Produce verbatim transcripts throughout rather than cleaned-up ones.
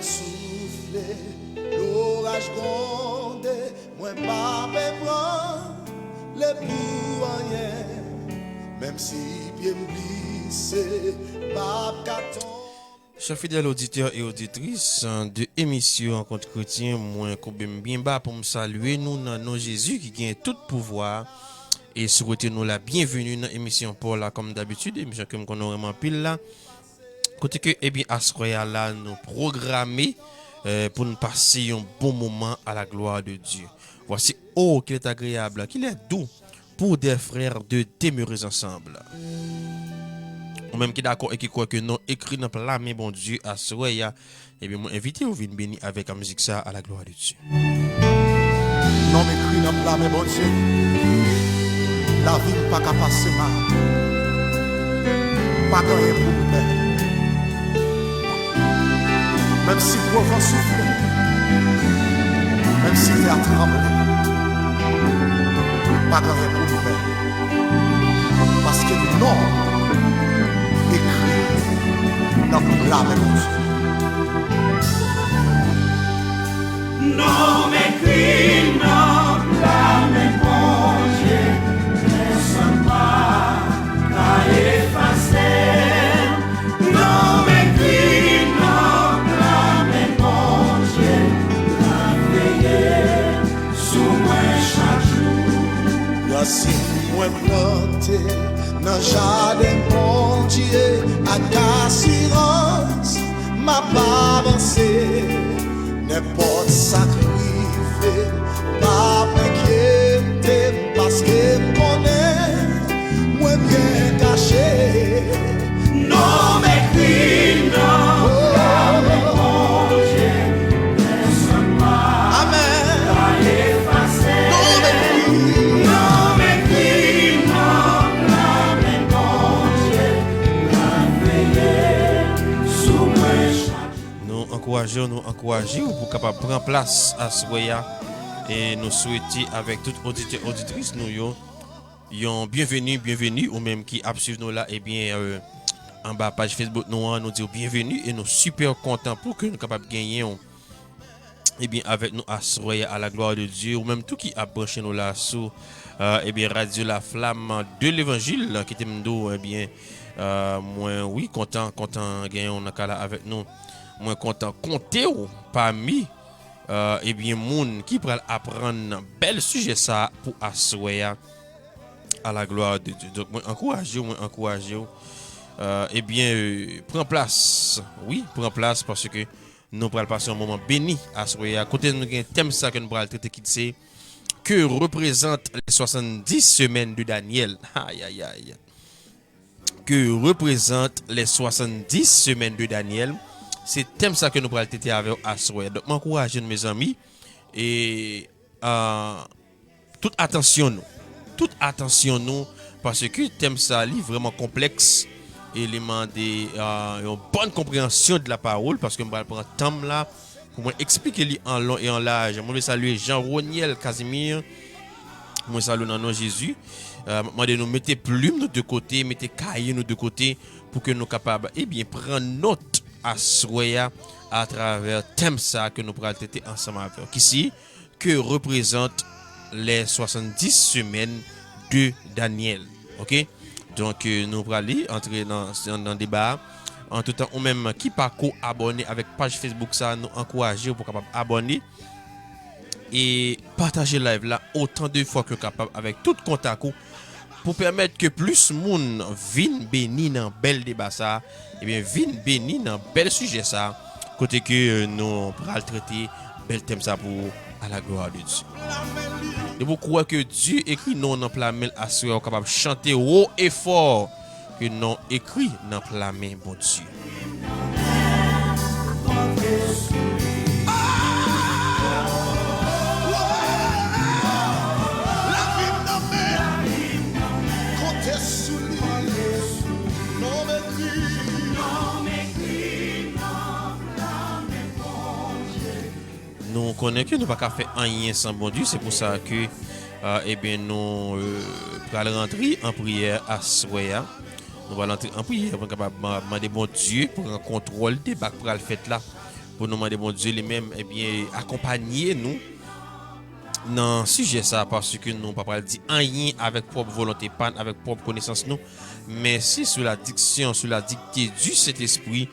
Soufle, loraj gwonde, mwen pa pe pran le pou anyen. Menm si pye m glise, m p ap ka tonbe. Chè fidèl oditè e oditris de emisyon Rankont Kretyen, mwen koube m byen ba pou m salye nou nan non Jezi ki gen tout pouvwa e swete nou la byenveni nan emisyon pa w la kòm dabitid, emisyon ke m konnen w renmen anpil la. Kote ke, ebyen, aswè a la, nou pwograme, eh, pou n pase yon bon moman à la gloire de Dieu. Voici, oh, qu'il est agréable, qu'il est doux pour des frères de demeurer ensemble. Ou menm ki dakò e ki kwè ke non ekri nan pla men Bondye aswè a, ebyen, mwen envite w vin beni avèk mizik sa, à la gloire de Dieu. Non m ekri nan pla men Bondye. Lavi m pa ka pase mal. Pa gen anyen pou m pè. Menm si gwo van soufle, menm si tè a tranble, pa gen anyen pou m pè. Paske non m ekri nan pla men Bondye. Non m ekri nan pla men Bondye, pèsonn pa ka efase l. Non m ekri nan pla men Bondye, l ap veye sou mwen chak jou. Rasin mwen plante nan jaden Bondye ak asirans m ap avanse. Nenpòt sa k rive, m p ap enkyete m, paske m konnen mwen byen kache. Non m ekri nan pla men Bondye, pèsonn pa ka efase l. Non m ekri nan pla men Bondye, l ap veye sou mwen chak jou. Nou ankouraje w, nou ankouraje w pou w kapab pran plas aswè a. E nou swete avèk tout oditè, oditris nou yo, yon byenveni, byenveni, ou menm ki ap swiv nou la, ebyen, euh, anba paj Facebook nou an, nou di w byenveni e nou sipè kontan pou ke nou kapab genyen w, ebyen, avèk nou aswè a, à la gloire de Dieu, ou menm tou ki ap branche nou la sou, euh, ebyen, Radio La Flamme de l'Évangile, kite m di w, ebyen, euh, mwen, wi, kontan, kontan genyen w nan kay la avèk nou. Mwen kontan konte w pami, euh, ebyen, moun ki pral aprann bèl sijè sa pou aswè a. À la gloire de Dieu. Donk, mwen ankouraje w, mwen ankouraje w. Euh, ebyen, euh, pran plas. Wi, pran plas paske nou pral pase yon moman beni aswè a. Kote nou gen tèm sa ke nou pral trete ki se, Que représentent les soixante-dix semaines de Daniel? Ayayay. Que représentent les soixante-dix semaines de Daniel? Se tèm sa ke nou pral trete avè w aswè a. Donk, mwen ankouraje nou, mezanmi. E, euh, tout atansyon nou. Tout atansyon nou, paske tèm sa li vrèman konplèks e li mande, euh, yon bòn konpreyansyon de la pawòl, paske m pral pran tan m la pou mwen eksplike li an lon e an laj. Mwen vle salye Jean Roniel Casimir. Mwen salye w nan non Jezi. Euh, m ap mande nou mete plim nou de kote, mete kaye nou de kote pou ke nou kapab, ebyen, pran nòt aswè a atravè tèm sa ke nou pral trete ansanm avè w. Ki se, Que représentent les soixante-dix semaines de Daniel? Oke? Donk, euh, nou prale antre nan, nan, nan deba a. Antretan, ou menm ki pako abòne avèk paj Facebook sa, nou ankouraje w pou w kapab abòne e pataje live la otan de fwa ke w kapab avèk tout kontak ou pou pèmèt ke plis moun vin beni nan bèl deba sa, ebyen, vin beni nan bèl sijè sa, kote ke, euh, nou pral trete bèl tèm sa pou à la gloire de Dieu. Depi w kwè ke Dye ekri non w nan pla men l aswè a, w kapab chante wo e fò ke non ekri nan pla men Bondye. Lavi m nan men l, konte sou li. Non m ekri. Nou konnen ke nou pa ka fè anyen san Bondye, se pou sa ke, euh, ebyen, nou, euh, pral rantre an priyè aswè a. Nou pral rantre an priyè pou n kapab ma-, mande Bondye pran kontwòl deba k pral fèt la. pou nou mande Bondye li menm, ebyen, akonpaye nou nan sijè sa, paske nou pa pral di anyen avèk pwòp volonte pa n, avèk pwòp konesans nou, men se sou la diksyon, sou la dikte di Sentespri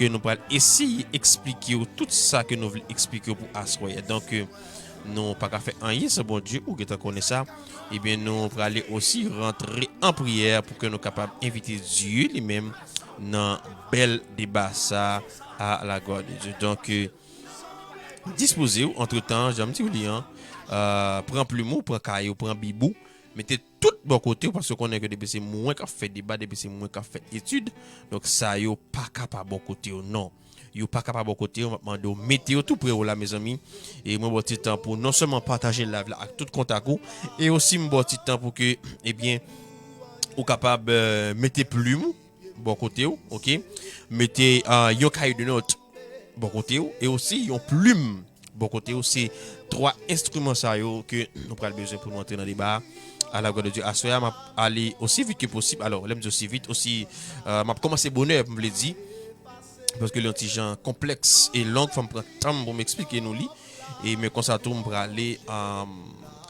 ke nou pral eseye eksplike w tout sa ke nou vle eksplike w pou aswè a. Donk, euh, nou pa ka fè anyen san Bondye, ou gentan konnen sa. Ebyen, nou prale osi rantre an priyè pou ke nou kapab envite Dye li menm nan bèl deba sa a la glwa de Dye. Donk, euh, dispoze w, antretan, jan m di w li an, euh, pran plim ou, pran kaye w, pran bib ou, mete tout bò kote w, paske w konnen ke depi se mwen k ap fè deba, depi se mwen k ap fè etid, donk sa yo pa ka pa bò kote w, non. Yo pa ka pa bò kote w, m ap mande w mete yo tou pre w la, mezanmi. E mwen ba w ti tan pou non sèlman pataje live la ak tout kontak ou, e osi m ba w ti tan pou ke, ebyen, ou kapab, euh, mete plim ou bò kote w, oke? Mete, euh, yon kaye de nòt bò kote w, e osi yon plim bò kote w. Se twa enstriman sa yo ke nou pral bezwen pou nou antre nan deba a la glwa de Dye. Aswè a, m ap ale osi vit ke posib. Alò, lè m di osi vit, osi, euh, m ap kòmanse bonè, m vle di, paske li yon ti jan konplèks e long, fò m pran tan m pou m eksplike nou li. E men konsa tou, m prale, euh,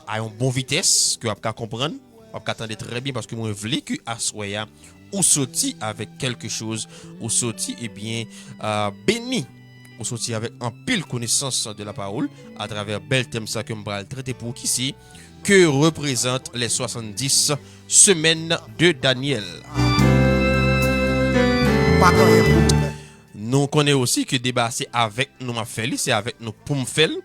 a yon bon vitès ke w ap ka konprann, w ap ka tande trè byen, paske mwen vle ke aswè a, ou soti avèk kèlke choz, ou soti, ebyen, euh, beni, ou soti avèk anpil konesans de la pawòl atravè bèl tèm sa ke m pral trete pou ou, ki se, que représentent les soixante-dix semaines de Daniel. Pa gen anyen pou ou fè. Nou konnen osi ke deba se avèk nou m ap fè li, se avèk nou pou m fè l.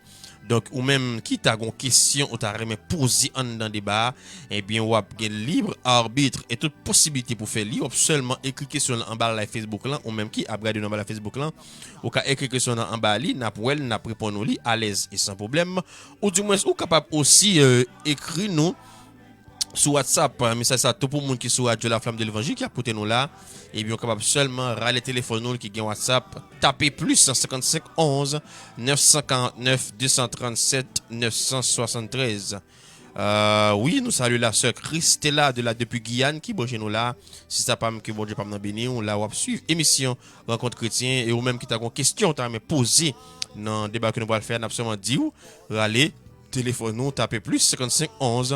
Donk, ou menm ki ta gon kesyon ou ta renmen poze anndan deba a, ebyen, w ap gen lib arbit e tout posiblite pou fè li. W ap sèlman ekri kesyon lan anba live Facebook lan, ou menm ki ap gade nou anba live Facebook lan, ou ka ekri kesyon lan anba li, n ap wè l, n ap reponn ou li alèz e san pwoblèm. Ou dimwens, ou kapab osi, euh, ekri nou sou WhatsApp, euh, mesaj sa tou pou moun ki sou Radio La Flamme de l'Évangile ki ap koute nou la, ebyen, ou kapab sèlman rale telefòn ou ki gen WhatsApp, tape plis san senkannsenk onz nèf san karantnèf de san trannsèt nèf san swasanntrèz. Euh, wi, nou salye la sè Christella de la depi Giyàn ki branche nou la. Sista pa m, ke Bondye pa m nan beni w, la w ap swiv emisyon Rankont Kretyen, e ou menm ki ta gon kesyon ou ta renmen poze nan deba ke nou pral fè a, n ap sèlman di w, rale telefòn nou, tape plis senkannsenk onz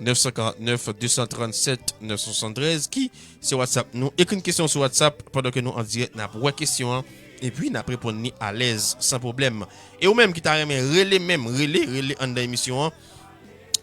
nèf san karantnèf de san trannsèt nèf san swasanntrèz, ki se WhatsApp nou. Ekri n kesyon sou WhatsApp pandan ke nou an dirèk, n ap wè kesyon an, epi n ap reponn li alèz, san pwoblèm. E ou menm ki ta renmen rele menm, rele, rele anndan emisyon an,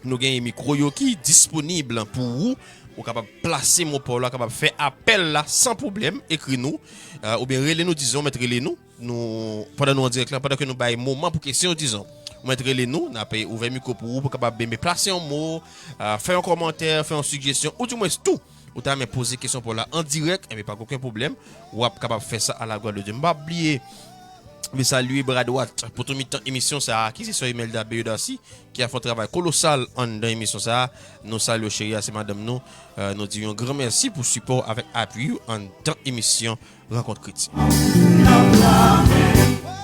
nou gen mikwo yo ki disponib pou ou. Ou kapab plase mo pa w la, kapab fè apèl la san pwoblèm, ekri nou, euh, oubyen rele nou, dizon, mèt rele nou. Nou, pandan nou an dirèk la, pandan ke nou bay moman pou kesyon, dizon, ou mèt rele nou, n ap ouvè mikwo pou ou, pou kapab benbe plase yon mo, euh, fè yon kòmantè, fè yon sijesyon, ou dimwens tou, ou ta renmen poze kesyon pa w la an dirèk, enben pa gen okenn pwoblèm, w ap kapab fè sa a la glwa de Dye. M pa bliye, m salye bra dwat, poto mitan emisyon sa a, ki se sè Imelda Beodasi, ki ap fè yon travay kolosal anndan emisyon sa a. Nou salye w, cheri a, se madanm nou. Euh, nou di yon gran mèsi pou sipò w avèk apui w anndan emisyon Rankont Kretyen.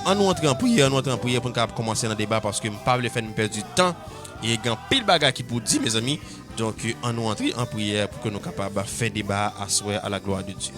Ann nou antre an priyè, ann nou antre an priyè pou n kapab kòmanse nan deba, paske m pa vle fè n pèdi tan. E gen anpil bagay ki pou di, mezanmi. Donk, ann nou antre an priyè pou ke nou kapab fè deba a aswè a la glwa de Dye.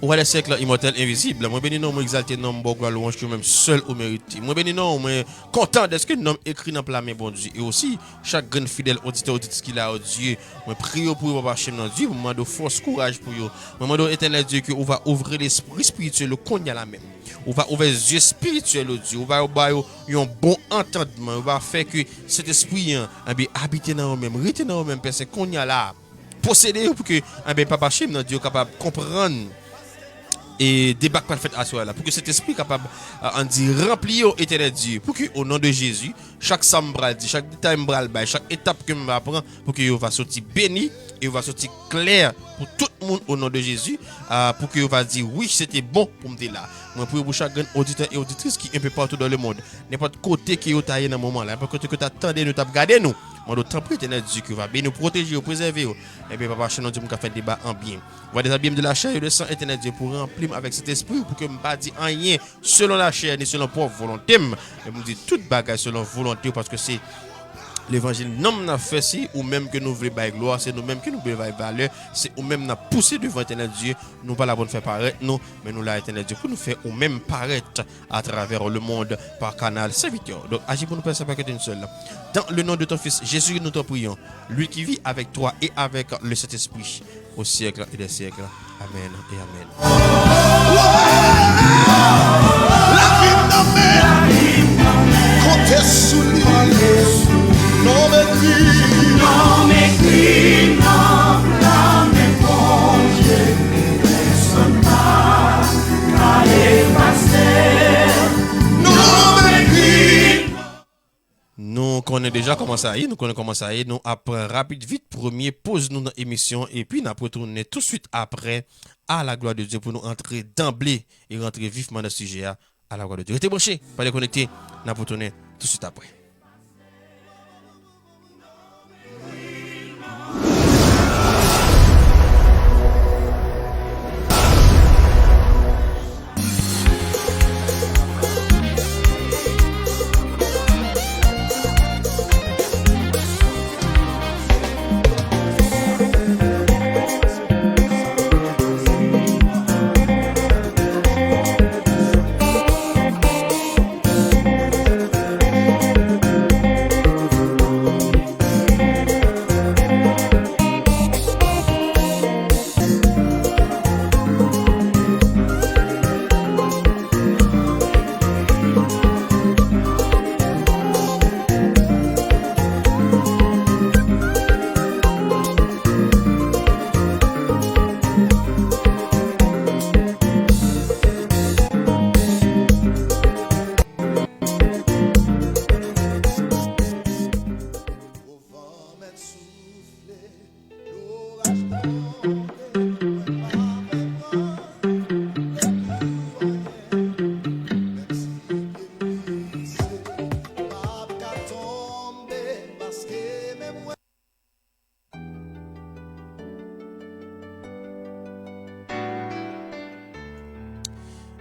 Wa dè syèk, imòtèl, envizib, mwen beni non w, mwen egzalte non w, mwen ba w glwa, lwanj ke ou menm sèl ou merite. Mwen beni non w, mwen kontan dèske non m ekri nan pla men Bondye. E osi, chak grenn fidèl oditè, oditris ki la, o Dye, mwen priye pou yo, Papa Chem nan Dye, mwen mande w fòs, kouraj pou yo. Mwen mande w, Etènèl Dye, ke ou va ouvri lespri espirityèl yo kounye a la menm. Ou va ouvè zye espirityèl yo, Dye. Ou va ba yo yon bon antandman. Ou va fè ke Sentespri an, enben, abite nan yo menm, rete nan yo menm, Pè Sen, kounye a la. Posede yo pou ke, enben, Papa Chem nan Dye, yo kapab konprann e deba k pral fèt aswè a la, pou ke Sentespri kapab, euh, ann di, ranpli yo, Etènèl Dye, pou ke, o non de Jezi, chak sa m pral di, chak detay m pral bay, chak etap ke m va pran, pou ke yo va soti beni, e yo va soti klè pou tout moun, o non de Jezi, euh, pou ke yo va di, wi, se te bon pou m te la. Mwen priye pou chak grenn oditè e oditris ki enpe patou dan lemonn, nenpòt kote ke yo ta ye nan moman la, nenpòt kote ke yo ta tande nou, t ap gade nou, mande w, tanpri, Etènèl Dye, ke w va beni w, pwoteje yo, prezève yo. Enben, Papa Chem nan Dye, m ka fè deba an byen. Ou va dezabiye m de lachè e de san, Etènèl Dye, pou ranpli m avèk Sentespri w, pou ke m pa di anyen selon lachè, ni selon pwòp volonte m, men pou m di tout bagay selon volonte w, paske se Levanjil nanm n ap fè, se ou menm ke nou vle bay glwa, se nou menm ke nou vle bay valè, se ou menm n ap pouse devan Etènèl Dye. Nou pa la pou n fè parèt nou, men nou la, Etènèl Dye, pou nou fè ou menm parèt à travers le monde par canal serviteur. Donc, agis pour nous, Père Saint-Père, que tu nous seul. Dans le nom de ton Fils Jésus, nous te prions, lui qui vit avec toi et avec le Saint-Esprit, au siècle et des siècles. Amen et amen. Lavi m nan men, konte sou li. Non m ekri. Non m ekri nan plan men Bondye, pèsonn pa ka efase. Non m ekri. Nou konnen deja kòman sa ye, nou konnen kòman sa ye. Nou ap pran rapid vit premye poz nou nan emisyon, epi n ap retounen touswit apre, à la gloire de Dieu, pou nou antre danble e rantre vifman nan sijè a, à la gloire de Dieu. Rete branche, pa dekonekte, n ap retounen touswit apre.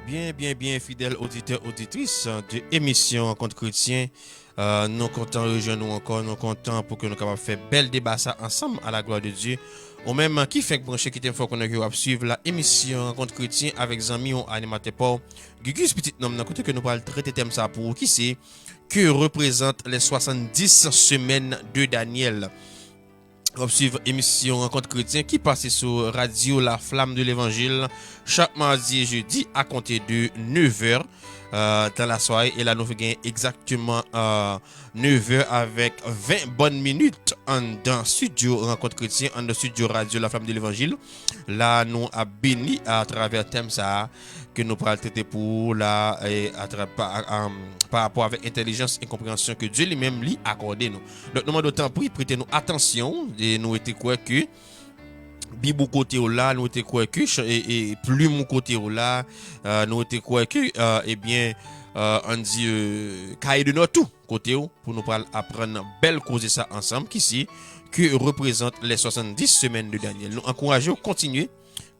Byen, byen, byen, fidèl oditè, oditris de emisyon Rankont Kretyen, euh, nou kontan rejwenn ou ankò, nou kontan pou ke nou kapab fè bèl deba sa ansanm, à la gloire de Dieu. Ou menm ki fèk branche, kite m fè w konnen ke w ap swiv la emisyon Rankont Kretyen avèk zanmi w, animatè pa w, Gugus, pitit nonm nan, kote ke nou pral trete tèm sa pou ou, ki se, que représentent les soixante-dix semaines de Daniel. W ap swiv emisyon Rankont Kretyen ki pase sou radyo La Flamme de l'Évangile chak madi e jedi à compter de neuf heures, euh, dans la soirée. E la, nou gen egzakteman, euh, neuf heures avec vingt bonnes minutes anndan studio Rankont Kretyen, anndan studio radyo La Flamme de l'Évangile. La, nou ap beni atravè tèm sa a ke nou pral trete pou ou la, e atra-, pa, a, pa rapò avèk entèlijans e konpreyansyon ke Dye li menm li akòde nou. Donk, nou mande w tanpri, prete nou atansyon, e nou rete kwè ke Bib ou kote w la, nou rete kwè ke ch-, e, e plim ou kote w la, e, nou rete kwè ke, e, ebyen, e, ann di, e, kaye de nòt ou kote w, pou nou pral aprann bèl koze sa ansanm, ki se, que représentent les soixante-dix semaines de Daniel. Nou ankouraje w kontinye,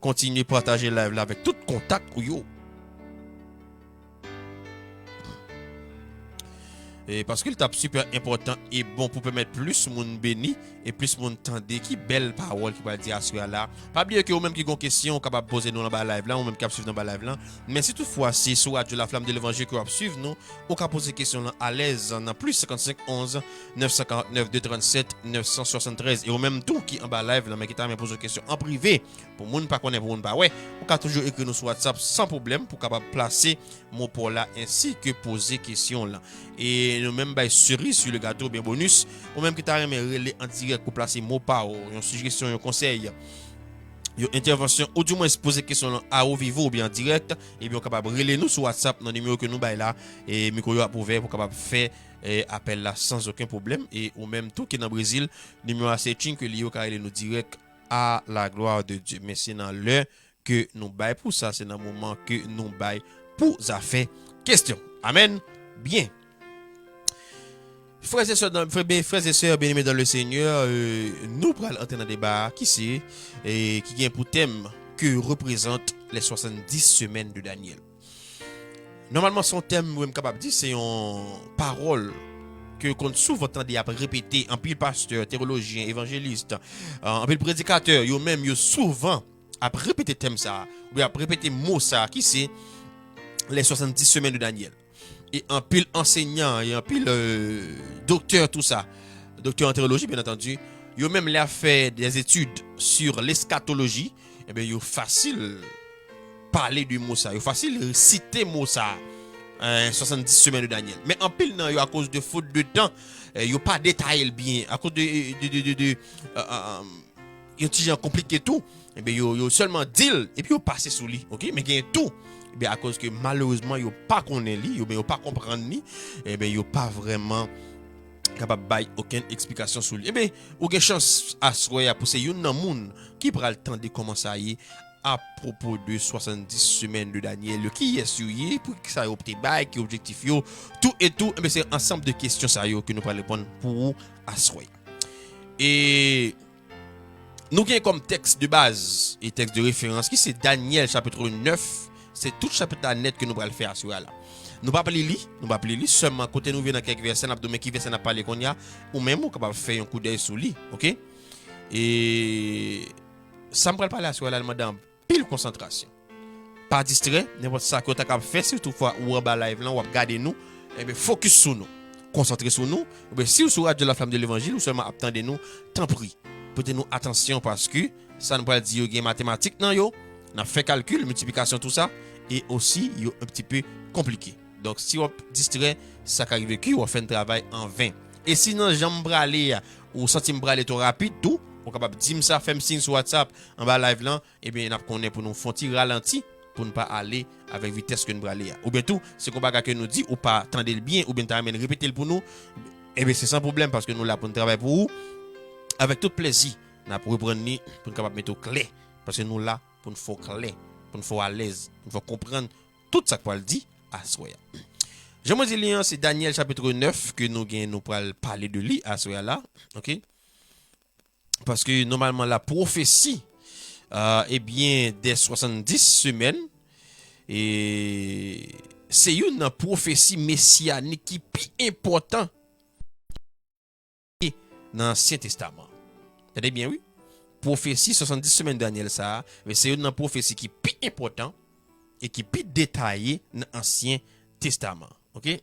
kontinye pataje live la avèk tout kontak ou yo. E paske l t ap sipè enpòtan e bon pou pèmèt plis moun beni e plis moun tande ki bèl pawòl ki pral di aswè a la. Pa bliye ke ou menm ki gon kesyon, ou kapab poze nou anba live la, ou menm ki ap swiv nou anba live la. Men si toutfwa se sou radyo La Flamme de l'Évangile ke w ap swiv nou, ou ka poze kesyon lan alèz nan plis senkannsenk onz nèf san karannèf de trannsèt nèf san swasanntrèz. E ou menm tou ki anba live lan, men ki ta renmen poze w kesyon an prive, pou moun pa konnen, pou moun pa wè, ou ka toujou ekri nou sou WhatsApp san pwoblèm pou w kapab plase mo pa w la ensi ke poze kesyon w lan. E nou menm bay cerise sur le gâteau oubyen bonis, ou menm ki ta renmen rele an dirèk pou plase mo pa w, yon sijesyon, yon konsèy, yon entèvansyon, oudimwens poze kesyon w lan a wo vivo oubyen an dirèk, ebyen, ou kapab rele nou sou WhatsApp nan nimewo ke nou bay la, e mikwo yo ap ouvè pou w kapab fè, e, apèl la san okenn pwoblèm. E ou menm tou ki nan Brezil, nimewo a se Tching ke li ye, ou ka rele nou dirèk, à la gloire de Dieu. Men se nan lè ke nou bay pou sa, se nan moman ke nou bay pou zafè kesyon. Amèn. Byen. Frè e sè, dan, frè, ben, frè e sè byeneme dans le Seigneur, euh, nou pral antre nan deba a ki se, e, ki gen pou tèm, que représentent les soixante-dix semaines de Daniel. Nòmalman, se yon tèm, mwen, m kapab di, se yon pawòl ke w konn souvan tande ap repete, anpil pastè, teyolojyen, evanjelis, euh, anpil predikatè, yo menm yo souvan ap repete tèm sa a, oubyen ap repete mo sa a ki se les soixante-dix semaines de Daniel. E anpil ansenyan, e anpil euh, doktè, tou sa, doktè an teyoloji, byen antandi, yo menm lè y ap fè des études sur l'eschatologie, ebyen yo fasil pale de mo sa, yo fasil site mo sa, euh, soixante-dix semaines de Daniel. Men anpil nan yo, akoz de faute de temps, euh, yo pa detaye l byen, akoz de, de, de, de, de euh, euh, euh, yon ti jan konplike tou, ebyen yo, yo sèlman di l, epi yo pase sou li, ok? Men gen tou, ebyen akoz ke malerezman yo pa konnen li, oubyen yo pa konprann li, ebyen yo pa vrèman kapab bay okenn eksplikasyon sou li. Ebyen, ou gen chans aswè a pou se youn nan moun ki pral tande kòman sa ye apwopo de soixante-dix semaines de Daniel, kiyès yo ye, pou ki sa yo te bay, ki objektif yo, tou e tou, ebyen se ansanm de kesyon sa yo ke nou pral reponn pou ou aswè. E nou gen kòm tèks de baz e tèks de referans ki se Danyèl chapit nèf, se tout chapit la nèt ke nou pral fè aswè a la. Nou p ap li li, nou p ap li li, sèlman kote nou rive nan kèk vèsè, n ap di w men ki vèsè n ap pale kounye a, ou menm ou kapab fè yon koudèy sou li, ok? E sa m pral pale aswè a la, l mande anpil konsantrasyon. Pa distrè, nenpòt sa ke w ta kab fè, si toutfwa ou anba live lan, w ap gade nou, ebyen, fokis sou nou. Konsantre sou nou. Oubyen, si w sou radyo La Flamme de Levanjil, ou sèlman ap tande nou, tanpri, pote nou atansyon, paske sa n pral di yo gen matematik nan yo, n ap fè kalkil, miltiplikasyon, tou sa, e osi, yo un petit peu konplike. Donk, si w ap distrè, sa ka rive ke w ap fè n travay an ven. E si nan jan m prale a, ou santi m prale twò rapid tou, ou kapab di m sa, fè m siy sou WhatsApp, anba live lan, ebyen, n ap konnen pou nou fè yon ti ralanti, pou n pa ale avèk vitès ke n prale a. Oubyen tou, se yon bagay ke nou di, ou pa tande l byen, oubyen n ta renmen n repete l pou nou, ebyen, se san pwoblèm, paske nou la pou n travay pou ou. Avèk tout plèzi, n ap reprann li pou n kapab mete w klè, paske nou la pou n fè w klè, pou n fè w alèz, pou n fè w konprann tout sa k pral di aswè a. Jan mwen di li an, se Danyèl chapit nèf ke nou gen, nou pral pale de li aswè a la, ok? Paske nòmalman la pwofesi, euh, ebyen, dè swasanndis semèn, e se youn nan pwofesi mesiyanik ki pi enpòtan nan Ansyen Testaman. Tande byen, wi. Pwofesi swasanndis semèn Danyèl sa a, men se youn nan pwofesi ki pi enpòtan e ki pi detaye nan Ansyen Testaman. Ok?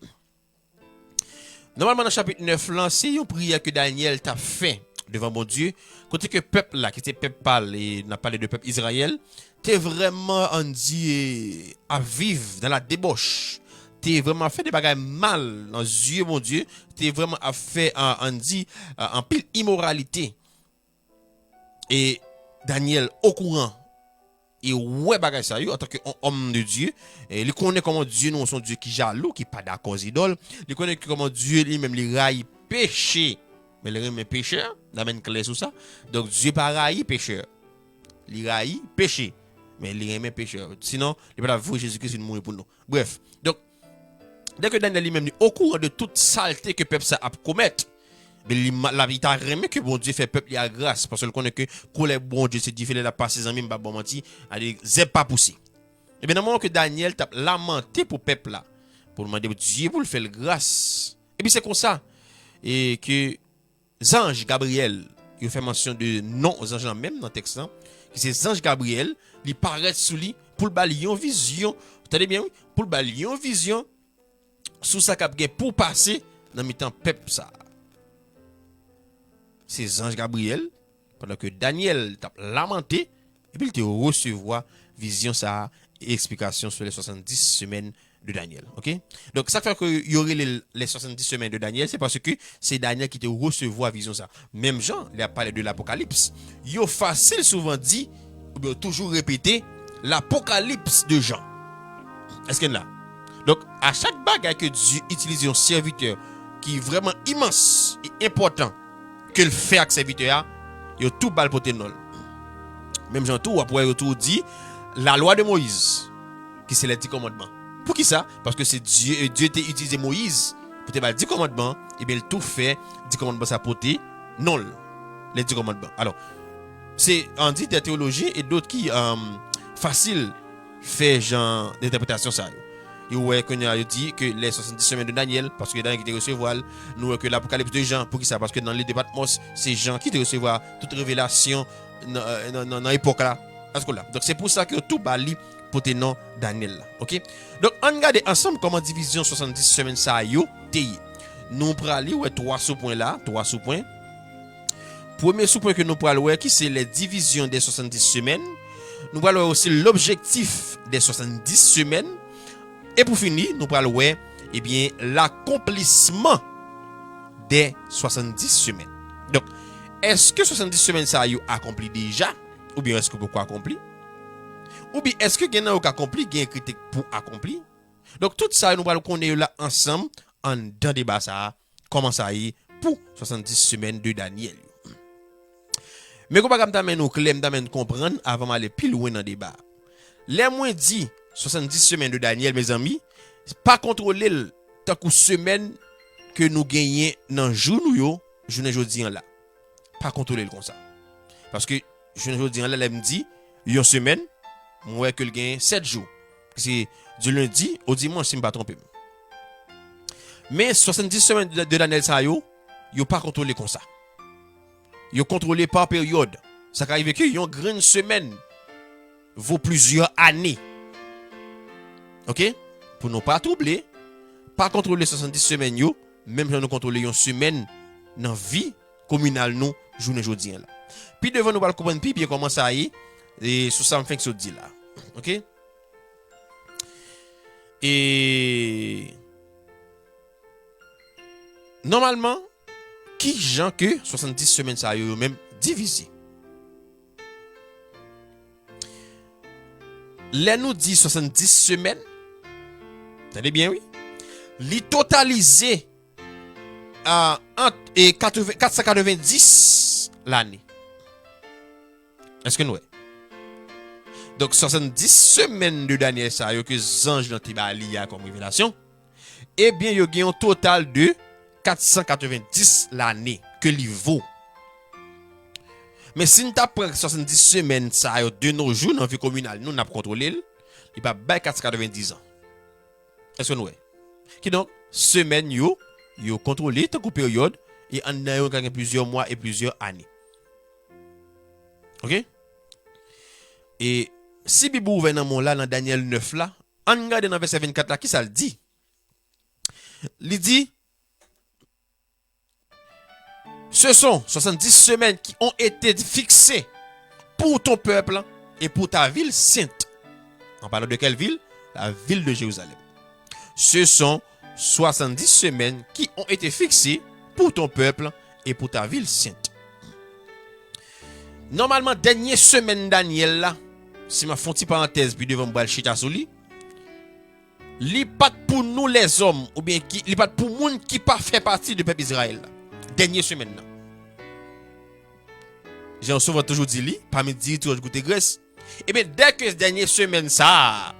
Nòmalman, nan chapit nèf lan, se yon priyè ke Danyèl t ap fè devan Bondye, kote ke pèp la, ki se pèp pa l, e n ap pale de pèp Izrayèl, te vrèman, ann di, ap viv dans la débauche, te vrèman ap fè de bagay mal nan zye Bondye, te vrèman ap fè, a, ann di, a, anpil imoralite. E Danyèl okouran e wè bagay sa yo antanke yon òm de Dye. E li konnen kòman Dye nou se yon Dye ki jalou, ki pa dakò zidòl. Li konnen kòman Dye li menm li rayi peche. Men li renmen pechè, n amèn klè sou sa. Donk, Dye pa rayi pechè. Li rayi peche. Men li renmen pechè. Sinon, li pa t ap voye Jezikri vin mouri pou nou. Brèf. Donk, dèke Danyèl li menm li okouran de tout salte ke pèp sa ap komèt, men li, ma- la, li ta renmen ke Bondye fè pèp li a gras, paske l konnen ke kolè Bondye se dife, lè l ap pase, zanmi m, m p ap ba w manti, ale, zèb pa pouse. Ebyen, nan moman ke Danyèl t ap lamante pou pèp la, pou l mande Dye pou l fè l gras, epi se konsa, e ke zanj Gabriyèl, yo fè mansyon de non zanj lan menm nan tèks lan, ki se zanj Gabriyèl, li parèt sou li pou l ba l yon vizyon, tande byen wi, pou l ba l yon vizyon sou sa k ap gen pou pase nan mitan pèp sa a. Se zanj Gabriyèl, pandan ke Danyèl t ap lamante, epi l te resevwa vizyon sa a e eksplikasyon sou les soixante-dix semaines de Danyèl. Ok? Donk, sa k fè ke yo rele l les soixante-dix semaines de Daniel, se paske se Danyèl ki te resevwa vizyon sa. Menm jan, lè y ap pale de lapokalips, yo fasil souvan di, oubyen yo toujou repete, lapokalips de Jan. Èske n la? Donk, a chak bagay ke Dye itilize yon sèvitè ki vrèman imans e enpòtan ke l fè ak sèvitè a, yo tou ba l pote non l. Menm jan tou, w ap wè yo tou di, lalwa de Moyiz, ki se les dix commandements. Poukisa? Paske se Dye, Dye te itilize Moyiz pou te ba l dix commandements, ebyen, l tou fè dix commandements sa pote non l, les dix commandements. Alò, se, ann di, des théologiens et d'autres ki, euh, fasil fè jan dentèpretasyon sa yo. Yo wè kounye a, yo di ke les soixante-dix semaines de Daniel, paske Daniel ki te resevwa l, nou wè ke Lapokalips de Jan, poukisa? Paske nan liv de Patmos, se Jan ki te resevwa tout revelasyon nan, nan, nan, nan epòk la, nan epòk la. Donk, se pou sa ke yo tou ba li pote non Daniel la. Oke? Donk, ann gade ansanm kòman divizyon swasanndis semèn sa yo te ye. Nou prale wè twa sou pwen la, twa sou pwen. Premye sou pwen ke nou pral wè, ki se les divisions des soixante-dix semaines. Nou pral wè osi l'objectif des soixante-dix semaines. E pou fini, nou pral wè, ebyen, l'accomplissement des soixante-dix semaines. Donk, èske swasanndis semèn sa yo akonpli deja? Oubyen èske poko akonpli? Oubyen èske gen nan yo k akonpli, gen ki te pou akonpli? Donk, tout sa yo nou pral konnen yo la ansanm anndan deba sa a, kòman sa ye pou swasanndis semèn de Daniel yo. Men yon bagay m ta renmen nou klè, m ta renmen nou konprann avan m ale pi lwen nan deba a. Lè mwen di swasanndis semèn de Daniel, mezanmi, pa kontwole l tankou semèn ke nou genyen nan jou nou yo, jounen jodi an la. Pa kontwole l konsa. Paske jounen jodi an la, lè m di yon semèn, mwen wè ke l gen sèt jou. Se di lendi o dimanch, si m pa twonpe m. Men swasanndis semèn de, de Daniel sa yo, yo pa kontwole konsa. Yo kontwole pa peryòd. Sa ka rive ke yon grenn semèn vo plizyè ane. Oke? Pou nou pa twouble, pa kontwole swasanndis semèn yo, menm jan nou kontwole yon semèn nan vi kominal nou jounen jodi an la. Pi devan, nou pral konprann pi byen kòman sa ye, e sou sa m fenk sot di la. Oke? E nòmalman, ki jan ke swasanndis semèn sa yo, yo menm divize? Lè nou di swasanndis semèn, tande byen, wi, li totalize a, ant, e, katreven, kat san katrevendis lane. Èske nou wè? Donk, swasanndis semèn de Daniel sa yo ke zanj lan te ba li a kòm revelasyon, ebyen, yo gen yon total de kat san katrevendis lane ke li vo. Men si n ta pran swasanndis semèn sa yo de nos jours nan vi kominal nou, n ap kontwole l, li p ap bay kat san katrevendis an. Èske nou wè? Kidonk, semèn yo, yo kontwole tankou peryòd, e anndan yo ka gen plizyè mwa e plizyè ane. Oke? E si Bib ou ouvè nan men w la, nan Danyèl nèf la, ann gade nan vèsè vennkat la, kisa l di? Li di, Ce sont soixante-dix semaines qui ont été fixées pour ton peuple et pour ta ville sainte. En parlant de quelle ville? La ville de Jérusalem. Ce sont soixante-dix semaines qui ont été fixées pour ton peuple et pour ta ville sainte. Nòmalman, dènye semèn Danyèl la, si m ap fè yon ti parantèz, pi devan m pral chita sou li, li pa t pou nou lèzòm, oubyen ki, li pa t pou moun ki pa fè pati de pèp Izrayèl la. Dènye semèn nan. Jan yo souvan toujou di li, pami diri tou yo goute grès. Ebyen, dèke dènye semèn sa a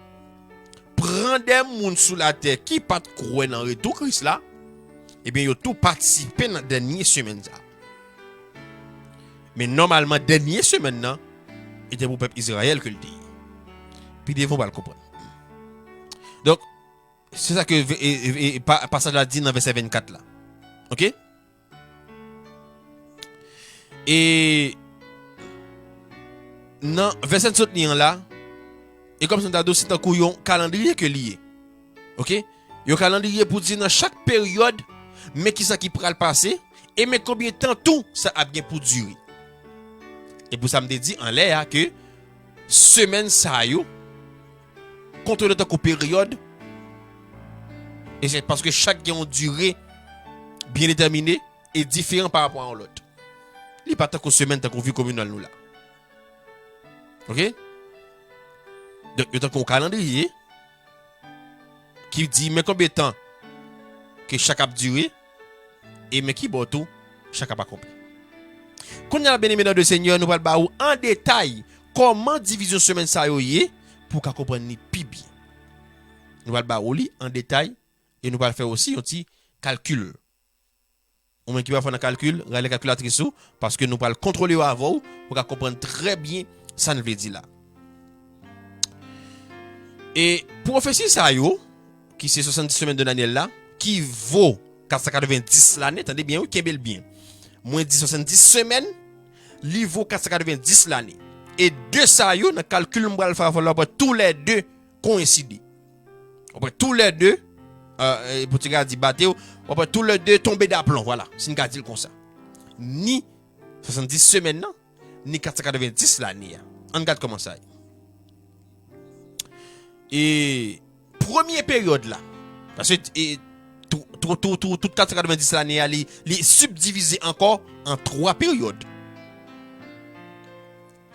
pran de moun sou latè ki pa t kwè nan retou Kris la, ebyen, yo tou patisipe nan dènye semèn sa a. Men nòmalman, dènye semèn nan, li te pou pèp Izrayèl ke l te ye. Pi devan, w pral konprann. Donk, se sa ke ve-, e, e, e, pa-, pasaj la di nan vèsè vennkat la. Oke? E nan vèsè n sot li an la, e kòmsi m ta di w, se tankou yon kalandriye ke li ye. Oke? Yon kalandriye pou di nan chak peryòd, men kisa ki pral pase, e men konbyen tan tou sa ap gen pou dire. E pou sa m te di anlè a ke semèn sa yo, kontwole tankou peryòd, e se paske chak gen yon dire byen detèmine e diferan pa rapò a yon lòt. Li pa tankou semèn, tankou vi kominal nou la. Oke? Donk, yo tankou yon kalandriye ki di men konbyen tan ke chak ap dire, e men ki bò tou chak ap akonpli. Kounye a, byeneme nan le Senyè, nou pral ba ou an detay kòman divizyon semèn sa yo ye, pou w ka konprann li pi byen. Nou pral ba ou li an detay, e nou pral fè osi yon ti kalkil. Ou menm ki pa fò nan kalkil, rale kalkilatris ou, paske nou pral kontwole yo avè w, pou w ka konprann trè byen sa n vle di la. E pwofesi sa yo, ki se swasanndis semèn de Danyèl la, ki vo kat san katrevenndis lane, tande byen wi, kenbe l byen. Mwen di swasanndis semèn, li vo kat san katrevenndis lane. E de sa yo, nan kalkil m pral fè a, fò w wè tou lè de koyenside. W ap wè tou lè de, euh, e Pòtigè a di bate w, w ap wè tou lè de tonbe daplon, vwala, si n ka di l konsa. Ni swasanndis semèn nan, ni kat san katrevenndis lane a. Ann gad kòman sa ye. E premye peryòd la, paske, e, tou, tou, tou, tou, tout kat san katrevenndis lane a, li, li sibdivize ankò an twa peryòd.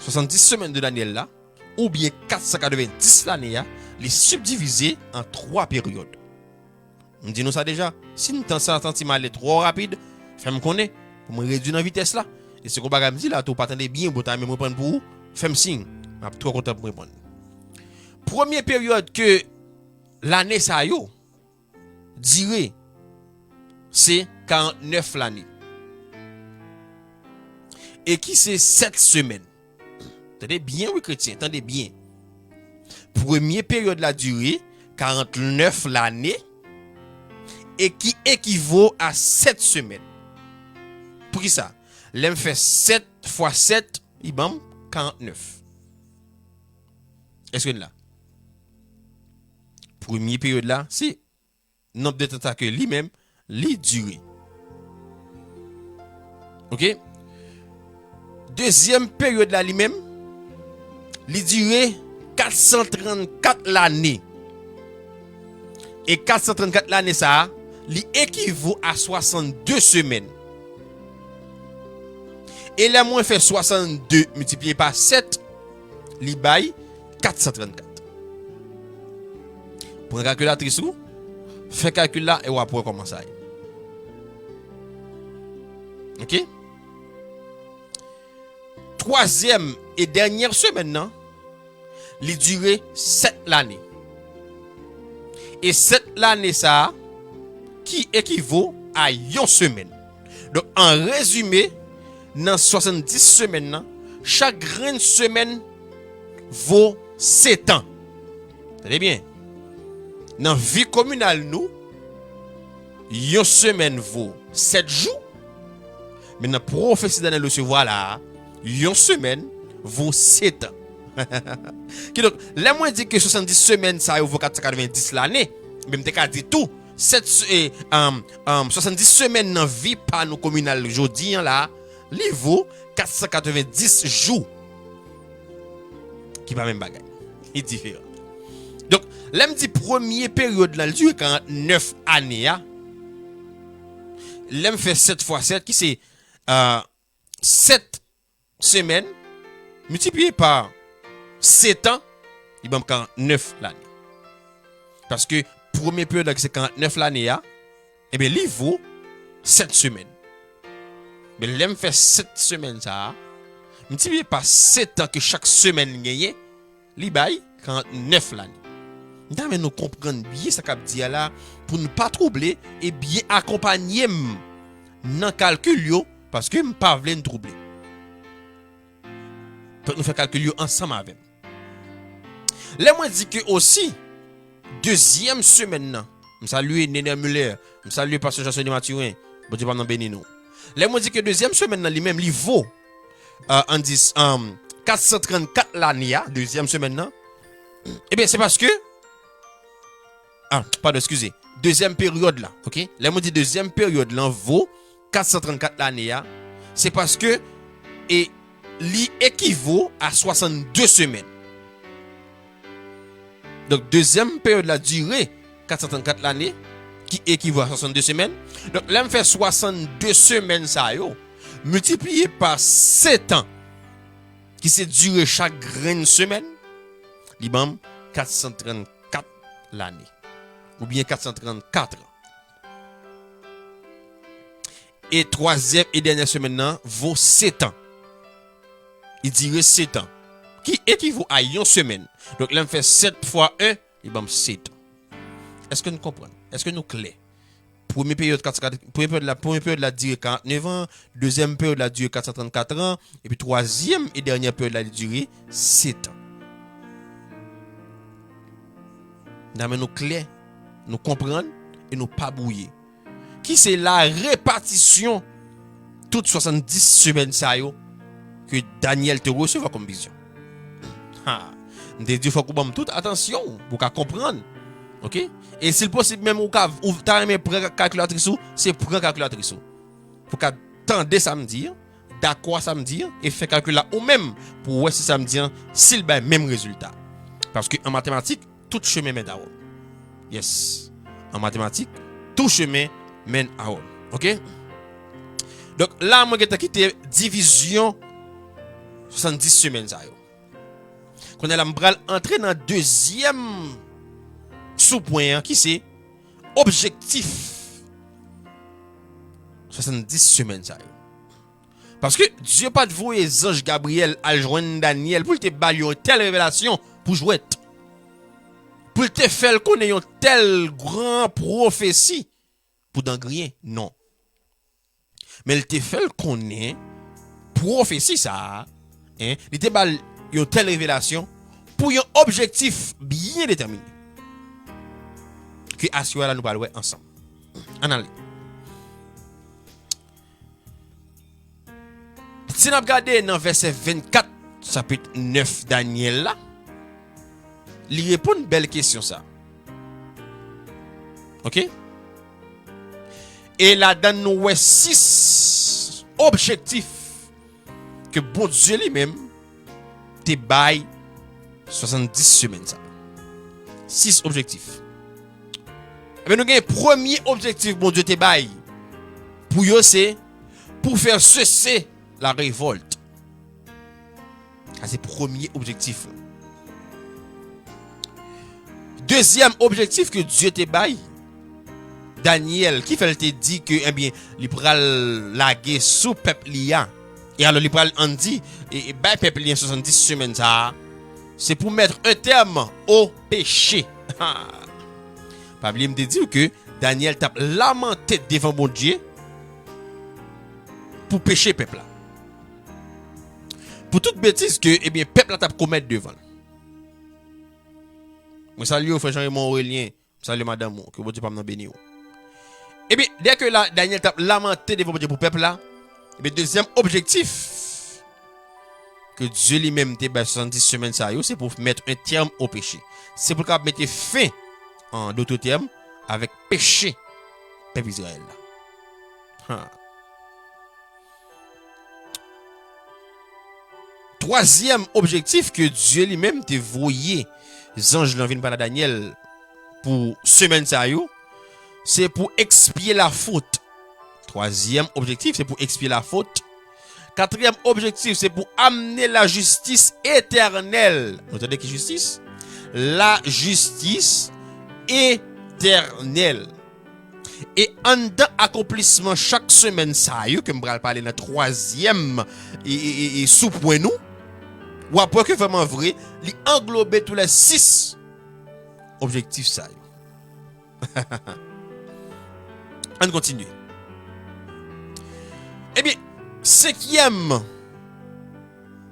Swasanndis semèn de Danyèl la, oubyen kat san katrevenndis lane a, li sibdivize an twa peryòd. M di nou sa deja, si m tan sa santi m ale twò rapid, fè m konnen, pou mwen redui nan vitès la. E se yon bagay m di la tou, ou pa tande byen, bon, ta renmen m reponn pou ou, fè m siy. M ap twò kontan pou m reponn. Premye peryòd ke lane sa yo dire, se karantnèf lane. E ki se sèt semèn. Tande byen wi, kretyen, tande byen. Premye peryòd la dire karantnèf lane e ki ekivo a sèt semèn. Poukisa? Lè m fè sèt fwa sèt, li ban m karantnèf. Èske n la? Premye peryòd la, se nonb de tan sa ke li menm, li dire. Oke? Dezyèm peryòd la, li menm, li dire kat san trannkat lane. E kat san trannkat lane sa a, li ekivo a swasanndde semèn. E lè mwen fè swasanndde miltipliye pa sèt, li bay kat san trannkat. Pran kalkilatris ou, fè kalkil la e w ap wè kòman sa ye. Oke? Twazyèm e dènyè semèn nan, li dire sèt lane. E sèt lane sa a ki ekivo a yon semèn. Donk, an rezime, nan swasanndis semèn nan, chak grenn semèn vo setan. Tande byen. Nan vi kominal nou, yon semèn vo sèt jou, men nan pwofesi Danyèl resevwa la a, yon semèn vo setan. Kidonk, lè mwen di ke swasanndis semèn sa yo vo kat san katrevenndis lane, men m te ka di tou, sèt, e, um, um, swasanndis semèn nan vi pa nou kominal jodi an la, li vo kat san katrevenndis jou. Ki pa menm bagay. Li diferan. Donk, lè m di premye peryòd la, li dire karantnèf ane a, lè m fè sèt fwa sèt, ki se, euh, sèt semèn, miltipliye pa setan, li ban m karantnèf lane. Paske premye peryòd la ki se karantnèf lane a, ebyen, li vo sèt semèn. Men lè m fè sèt semèn sa a, miltipliye pa setan ke chak semèn genyen, li bay karantnèf lane. M ta renmen nou konprann byen sa k ap di a la, pou n pa twouble, e byen akonpanye m nan kalkil yo, paske m pa vle n twouble. Fòk nou fè kalkil yo ansanm avè m. Lè mwen di ke osi, dezyèm semèn nan, m salye Nener Muller, m salye pastè Jason Mathurin, Bondye pa m nan beni nou. Lè mwen di ke dezyèm semèn nan li menm, li vo, euh, ann di, euh, kat san trannkat lane a, dezyèm semèn nan, ebyen, se paske, ah, padon, eskize, dezyèm peryòd la, oke? Lè mwen di dezyèm peryòd lan vo kat san trannkat lane a, se paske, e, li ekivo a swasanndde semèn. Donk, dezyèm peryòd la dire kat san trannkat lane, ki ekivo a swasanndde semèn. Donk, lè m fè swasanndde semèn sa yo, miltipliye pa setan, ki se dire chak grenn semèn, li ban m kat san trannkat lane. Oubyen kat san trannkat an. E twazyèm e dènyè semèn nan vo setan. Li dire setan. Ki ekivo a yon semèn. Donk, lè m fè sèt fwa en, li ban m setan. Èske n konprann? Èske nou klè? Premye peryòd kat, kat, premye peryòd la, premye peryòd la dire karantnèf an, dezyèm peryòd la dire kat san trannkat an, epi twazyèm e dènyè peryòd la li dire setan. Nan men nou klè, nou konprann e nou pa bwouye. Ki se la repatisyon tout swasanndis semèn sa yo ke Danyèl te resevwa kòm vizyon. Ha! M te di w fòk ou ban m tout atansyon w pou w ka konprann. Oke? E si l posib menm ou ka, ou ta renmen pran kalkilatris ou, se pran kalkilatris ou. Pou w ka tande sa m di an, dakò a sa m di an, e fè kalkil la ou menm pou w wè si sa m di an, si l bay menm rezilta. Paske an matematik, tout chemen mène à Rome. Yes. An matematik, tout chemen mène à Rome. Oke? Donk, la, mwen gentan kite divizyon swasanndis semèn sa yo. Kounye a la, m pral antre nan dezyèm soupwen an, ki se objektif swasanndis semèn sa yo. Paske Dye pa t voye zanj Gabriyèl al jwenn Danyèl pou l te ba l yon tèl revelasyon pou jwèt. Pou l te fè l konnen yon tèl gran pwofesi pou dan griyen. Non. Men l te fè l konnen pwofesi sa a, en, li te ba l yon tèl revelasyon pou yon objektif byen detèmine. Ke aswè a la nou pral wè ansanm. Ann ale. Si n ap gade nan vèsè vennkat, chapit nèf Danyèl la, li reponn bèl kesyon sa. Oke? E ladan nou wè sis objektif ke Bondye li menm te bay swasanndis semèn sa. Sis objektif. Ebyen, nou gen premye objektif Bondye te bay pou yo, se pou fè sese la revòlt. Sa se premye objektif la. Dezyèm objektif ke Dye te bay Danyèl, ki fè l te di ke, ebyen, li pral lage sou pèp li a. E alò, li pral, ann di, e, e bay pèp li an swasanndis semèn sa a, se pou mettre un terme au péché. Pa bliye m te di w ke Danyèl t ap lamante devan Bondye pou peche pèp la. Pou tout betiz ke, ebyen, pèp la t ap komèt devan l. Mwen salye w, frè Jean Raymond Aurélien. M salye madanm ou. Ke Bondye pa m nan beni w. Ebyen, dè ke la, Danyèl t ap lamante devan Bondye pou pèp la, ebyen, dezyèm objektif ke Dye li menm te bay swasanndis semèn sa yo, se pou mettre un terme au péché. Se pou l kapab mete fen, an dotre tèm, avèk peche pèp Izrayèl la. Ha. Twazyèm objektif ke Dye li menm te voye zanj lan vin pale a Danyèl pou semèn sa yo, se pou ekspye lafot. Twazyèm objektif, se pou ekspye lafot. Katriyèm objektif, se pou amne lajistis etènèl. Nou tande ki jistis? Lajistis etènèl. E anndan akonplisman chak semèn sa yo, ke m pral pale nan twazyèm e, e, e, e soupwen nou, w ap wè ke vrèman vre, li anglobe tou lè sis objektif sa yo. Ann kontinye. Ebyen, senkyèm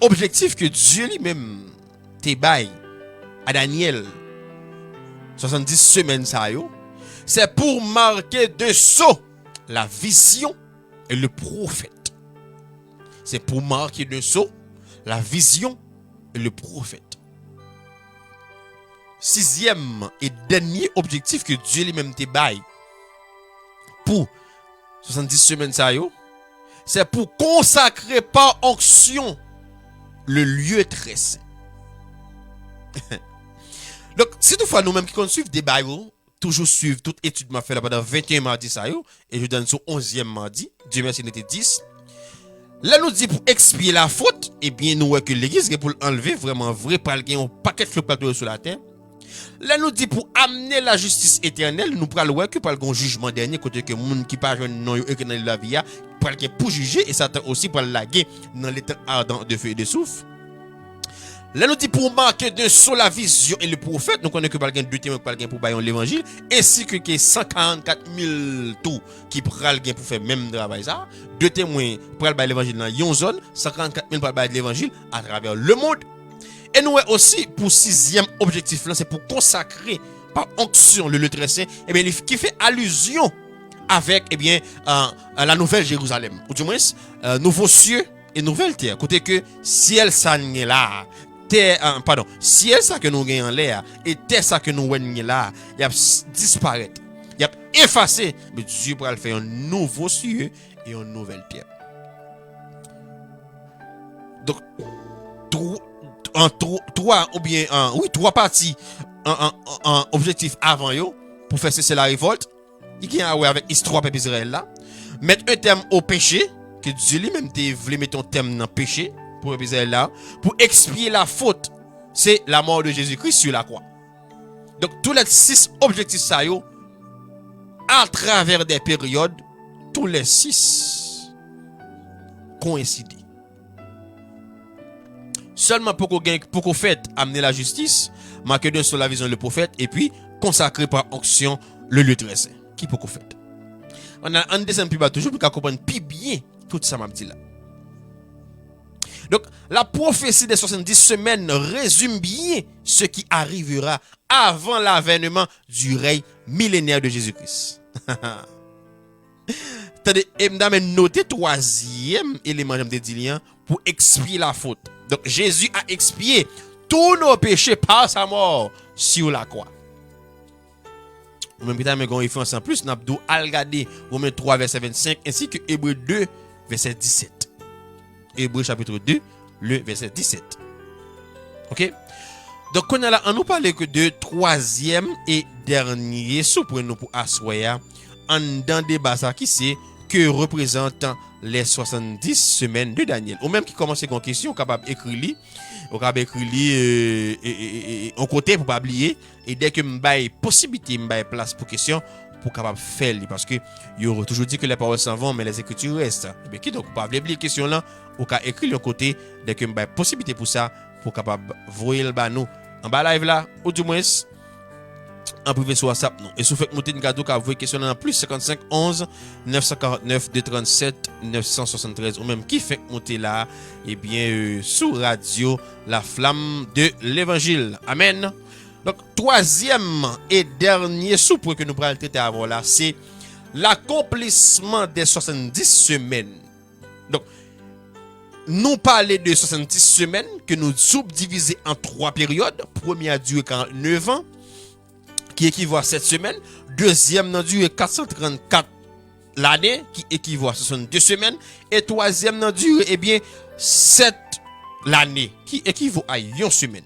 objektif ke Dye li menm te bay a Danyèl swasanndis semèn sa yo, c'est pour marquer de sceau la vision et le prophète. C'est pour marquer de sceau la vision et le prophète. Sizyèm e dènye objektif ke Dye li menm te bay pou swasanndis semèn sa yo, c'est pour consacrer par onction le lieu très saint. Donk, si toutfwa nou menm ki konn swiv deba yo, toujou swiv tout etid m ap fè la pandan venteyen madi sa yo, e jodi a n sou onzyèm madi, Dye mèsi nou te dis. Lè nou di pou ekspye lafot, ebyen, nou wè ke legliz gen pou l anlve, vrèman vre, pral gen yon pakèt flou k pral tonbe sou latè. Lè nou di pou amne lajistis etènèl, nou pral wè ke pral gen yon jijman dènye kote ke moun ki pa jwenn non yo ekri nan liv lavi a pral gen pou jije, e Satan osi pral lage nan letan ardan de feu et de souf. Lè nou di pou marquer de sceau la vision et le prophète, nou konnen ke pral gen de temwen ki pral gen pou bay yon levanjil, ensi ke, ke san karannkat mil tou ki pral gen pou fè menm travay sa. De temwen pral bay levanjil nan yon zòn, san karannkat mil pral bay levanjil atravè lemonn. E nou wè osi, pou sizyèm objektif lan, se pou konsakre par onction le lieu très saint, ebyen, li, ki fè alizyon avèk, ebyen, euh, euh, la nouvelle Jérusalem, ou du moins, euh, nouveau ciel et nouvelle terre, kote ke syèl sa n gen la a, tè, euh, padon, syèl sa ke nou gen anlè a, e tè sa ke nou wè n gen la a, y ap s-, disparèt, y ap efase, men Dye pral fè yon nouvo syèl e yon nouvèl tè. Donk, tw-, an tw-, twa, oubyen, an, wi, twa pati, an, an, an, an objektif avan yo, pou fè sese la revòlt, ki gen a wè avèk istwa pèp Izrayèl la. Mettre un terme au péché, ke Dye li menm te vle mete yon tèm nan peche pou pèp Izrayèl la, pou expier la faute, c'est la mort de Jésus-Christ sur la croix. Donk, tou lè sis objektif sa yo, à travers des périodes, tou lè sis koyenside. Sèlman poko gen, poko fèt amener la justice, marqué d'un sceau la vision le prophète, et puis consacré par onction le lieu très saint. Ki poko fèt. Ann, ann desann pi ba toujou pou n ka konprann pi byen tout sa m ap di la. Donc, la prophétie des soixante-dix semaines résume bien ce qui arrivera avant l'avènement du règne millénaire de Jésus-Christ. Tande, e m ta men note twazyèm eleman, jan m te di li an, pour expier la faute. Donc, Jésus a expié tous nos péchés par sa mort sur la croix. Ou menm ki ta men gen yon referans an plis, n ap di w al gade Romen twa vèsè vennsenk ensi ke Ebre de vèsè disèt. Ebre chapit de, le vèsè disèt. Oke? Donk, kounye a la, ann nou pale ke de twazyèm e dènye soupwen nou pou aswè a, anndan deba sa ki se, que représentent les soixante-dix semaines de Daniel? Ou menm ki kòmanse gen yon kesyon, ou kapab ekri li, ou kapab ekri li, euh, e, e, e, e, yon kote pou pa bliye, e dè ke m bay posiblite, m bay plas pou kesyon, pou kapab fè li, paske yo toujou di que les paroles s'en vont, mais les écritures restent. Ebyen, kidonk, ou pa vle bliye kesyon lan, ou ka ekri l yon kote, dè ke m bay posiblite pou sa, pou kapab voye l ba nou anba live la, ou di mwens, an prive sou WhatsApp nou. E si w fèk moute, n ka di w ka voye kesyon nan plis senkannsenk onz nèf san karannèf de trannsèt nèf san swasanntrèz, ou menm ki fèk moute la, ebyen, euh, sou radyo La Flamme de l'Évangile. Amèn. Donk, twazyèm e dènye soupwen ke nou pral trete avè w la, se l'accomplissement des soixante-dix semaines. Donk, nou pale de swasanndis semèn ke nou soubdivize an twa peryòd. Premye a dire karannnev an, ki ekivo a sèt semèn. Dezyèm nan dire kat san trannkat lane, ki ekivo a swasannde semèn. E twazyèm nan dire, ebyen, sèt lane, ki ekivo a yon semèn.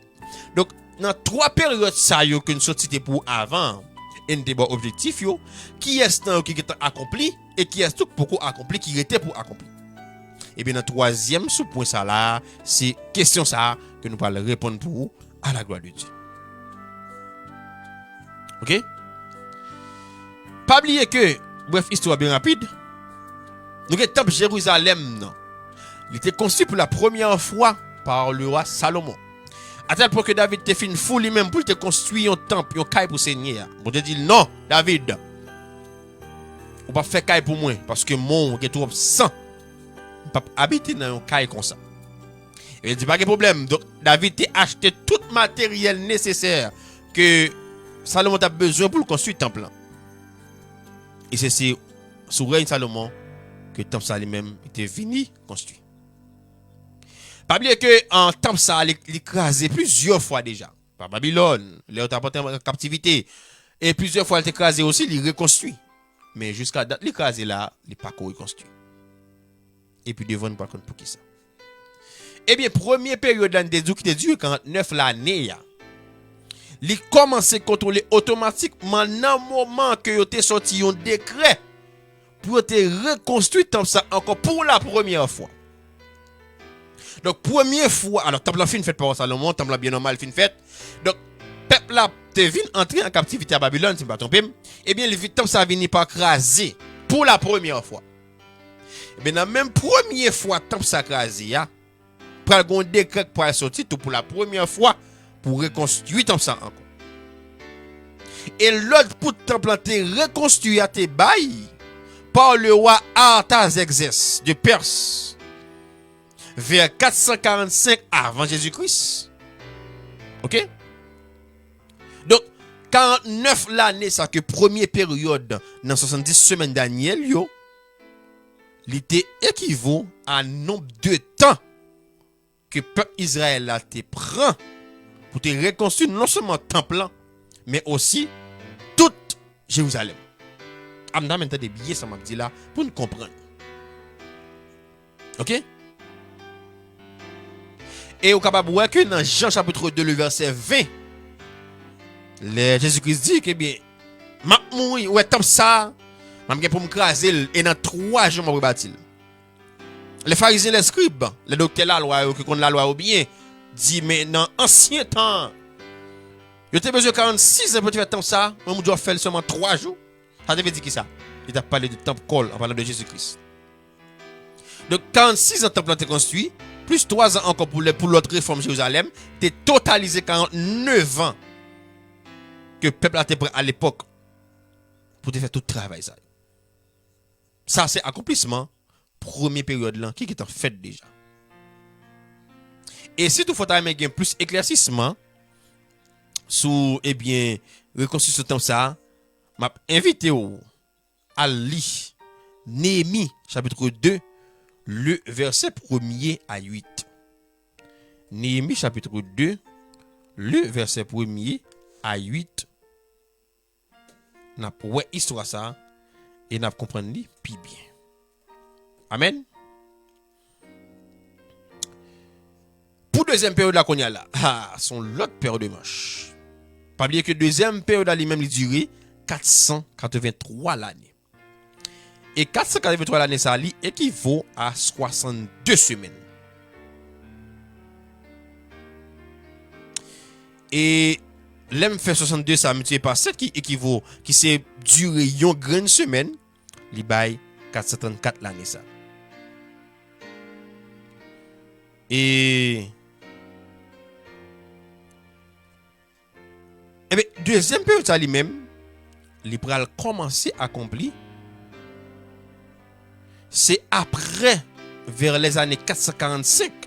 Donk, nan twa peryòd sa yo ke n sot site pou avan, e n te ba w objektif yo, kiyès nan yo ki gentan akonpli, e kiyès tou k poko akonpli, ki rete pou akonpli? Ebyen, nan twazyèm soupwen sa la, se kesyon sa a ke nou pral reponn pou ou, à la gloire de Dieu. Oke? Pa bliye ke, brèf istwa byen rapid, nou gen tanp Jerizalèm nan. Li te konstwi pou la premyè fwa pa le wa Salomon. A tèl pwen ke David te fin fou li menm pou l te konstwi yon tanp, yon kay pou Senyè a. Bondye di l, "Non, David, ou p ap fè kay pou mwen, paske men w gen twòp san. M p ap abite nan yon kay konsa." E l di, "Pa gen pwoblèm." Donk, David te achte tout materyèl nesesè ke Salomon t ap bezwen pou l konstwi tanp lan. E se, se sou rèy Salomon ke tanp sa li menm te vini konstwi. Pa bliye ke, an, tanp sa li, li kraze plizyè fwa deja. Pa Babilòn, lè yo t ap antre an kaptivite. E plizyè fwa li te kraze osi, li rekonstwi. Men jiska dat li kraze la, li pako rekonstwi. Epi devan nou pral konn poukisa. Ebyen, premye peryòd la n te di w ki te dire karannèf lane a, li kòmanse kontwole otomatikman nan moman ke yo te sòti yon dekrè pou yo te rekonstwi tanp sa ankò pou la premyè fwa. Donk, premye fwa, alò, tanp lan fin fèt pa wa Salomon, tanp lan byen nòmal fin fèt. Donk, pèp la te vin antre an kaptivite a Babilòn, si m pa twonpe m. Ebyen, li vin, tanp sa vini pa kraze pou la premyè fwa. Ebyen, nan menm premye fwa tanp sa kraze a, pral gen yon dekrè k pral soti tou pou la premyè fwa pou rekonstwi tanp sa ankò. E lòd pou tanp lan te rekonstwi a te bay pa le wa Artazèkzès de Pès vè kat san karannsenk avan Jezi Kris. Oke? Donk, karannèf lane sa ke premye peryòd nan swasanndis semèn Danyèl yo, li te ekivo a nonb de tan ke pèp Izrayèl la te pran pou te rekonstwi non sèlman tanp lan, men osi tout Jerizalèm. Ann ann tande byen sa m ap di la pou n konprann. Oke? E ou kapab wè ke nan Jan chapit de, le vèsè ven, lè Jezi Kris di ke, byen, m ap mouri, ou wè tanp sa a, m ap gen pou m kraze l, e nan twa jou m ap rebati l. Lè Farizyen, lè eskrib, lè doktè lalwa yo ki konn lalwa yo byen, di, men nan ansyen tan an, yo te bezwen karannsis an pou yo te fè tanp sa a, mwen m di w ap fè l sèlman twa jou. Sa te vle di kisa? Li t ap pale de tanp kò l, an palan de Jezi Kris. Donk, karannsis an tanp lan te konstwi, plis twa zan ankò pou lè, pou lòt refòm Jerizalèm, te totalize karannèf an ke pèp la te pran alepòk pou te fè tout travay sa yo. Sa se akonplisman premye peryòd lan ki gentan fèt deja. E si toutfwa w ta renmen gen plis eklèsisman sou, ebyen, rekonstriksyon tanp sa a, m ap envite w al li Neyemi chapit de, le vèsè premye a uit. Neyemi chapit de, le vèsè premye a uit. N ap wè istwa sa a e n ap konprann li pi byen. Amèn. Pou dezyèm peryòd la kounye a la, ha, se yon lòt pè de manch. Pa bliye ke dezyèm peryòd la li menm li dire kat san katrevenntwa lane. E kat san katrevenntwa lane sa a, li ekivo a swasannde semèn. E lè m fè swasannde sa a miltipliye pa sèt ki ekivo, ki se dire yon grenn semèn, li bay kat san trannkat lane sa. E, ebyen, dezyèm peryòd sa li menm, li pral kòmanse akonpli. Se apre, vè lèzane kat san karannsenk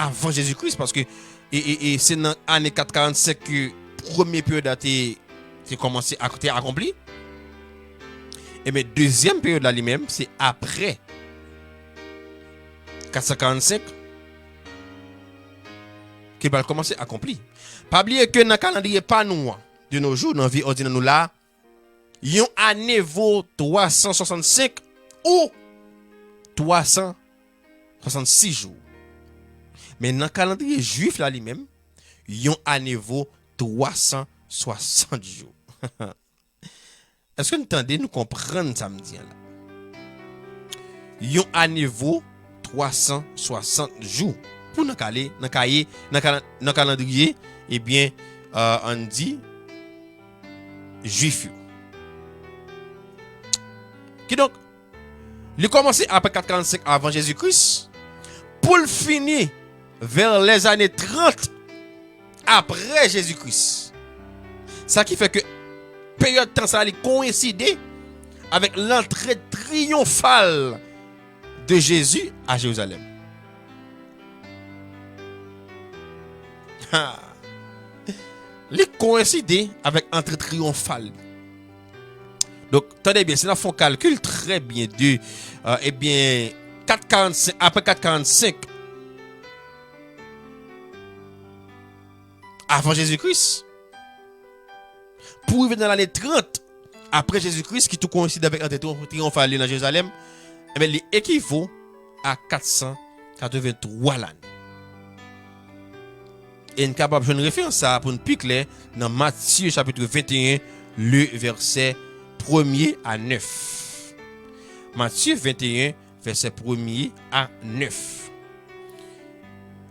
avan Jezi Kris, paske e, e, e se nan ane kat karannsenk ke premye peryòd la te, te kòmanse ak-, te akonpli. Ebyen, dezyèm peryòd la li menm, se apre kat san karannsenk ke l pral kòmanse akonpli. Pa bliye ke nan kalandriye pa nou an, de nos jours, nan vi òdinè nou la, yon ane vo twa san swasannsenk ou twa san swasannsis jou. Men nan kalandriye jwif la li menm, yon ane vo twa san swasant jou. Èske n tande, nou konprann sa m di an la? Yon ane vo twa san swasant jou. Pou nan kale, nan kaye, nan kala-, nan kalandriye, ebyen, euh, ann di, jwif yo. Kidonk, li kòmanse apre kat karannsenk avan Jezi Kris, pou l fini vè lèzane trant apre Jezi Kris. Sa ki fè ke peryòd tan sa a, li koyenside avèk lantre triyonfal de Jezi a Jerizalèm. Ha! Li koyenside avèk antre triyonfal li. Donk, tande byen, si n ap fè yon kalkil trè byen de, euh, ebyen, kat karannsenk, apre kat karannsenk avan Jezi Kris, pou rive nan lane trant apre Jezi Kris, ki tou koyenside avèk antre triyonfal li nan Jerizalèm, ebyen, li ekivo a kat san katrevenntwa lane. E n kapab jwenn referans sa a pou n pi klè nan Matye chapit venteyen, le vèsè premye a nèf. Matye venteyen, vèsè premye a nèf.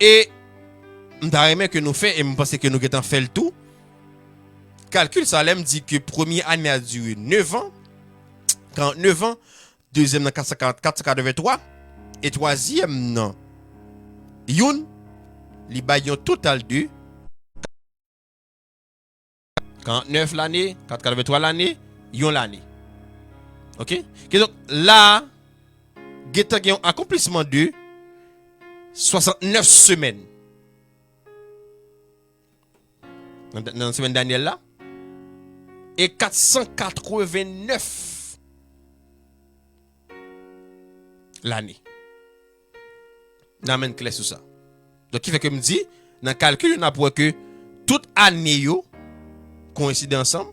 E m ta renmen ke nou fè, e m panse ke nou gentan fè l tou, kalkil sa, lè m di ke premye ane a dire nèf an, karantnèf an, dezyèm nan kat san karant, kat san katrevenntwa, e twazyèm nan youn, li bay yon total de karantnèf lane, kat san katrevenntwa lane, yon lane. Oke? Kidonk, la a, gentan gen yon akonplisman de swasantnèf semèn. Nan, nan semèn Danyèl la, e kat san katrevennnèf lane. N a menm klè sou sa. Donk, ki fè ke m di, nan kalkil yo, n ap wè ke tout ane yo koyenside ansanm,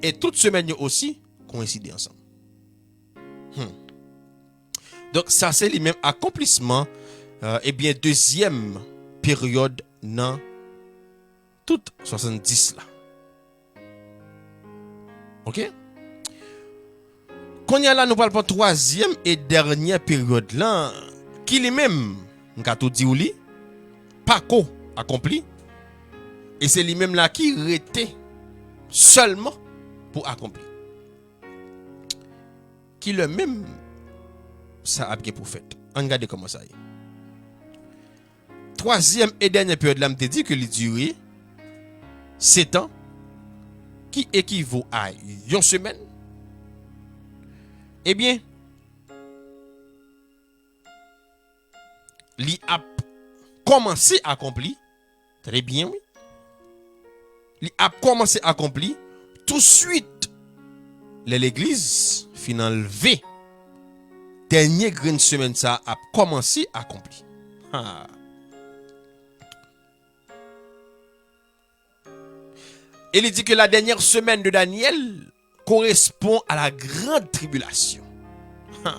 e tout semèn yo osi koyenside ansanm. Hmm. Donk, sa se li menm akonplisman, euh, ebyen, dezyèm peryòd nan tout swasanndis la. Oke? Kounye a la, nou pral pran twazyèm e dènyè peryòd lan, ki li menm, m ka tou di w li, pako akonpli, e se li menm la ki rete sèlman pou akonpli. Ki lè menm sa ap gen pou fèt? Ann gade kòman sa ye. Twazyèm e dènyè peryòd la, m te di ke li dire sèt an, ki ekivo a yon semèn. Ebyen, li ap kòmanse akonpli. Tande byen, wi. Li ap kòmanse akonpli touswit lè legliz fin anlve dènye grenn semèn sa a ap kòmanse akonpli. Ha. E li di ke la dènyè semèn de Danyèl korespon a la grande tribulation. Ha.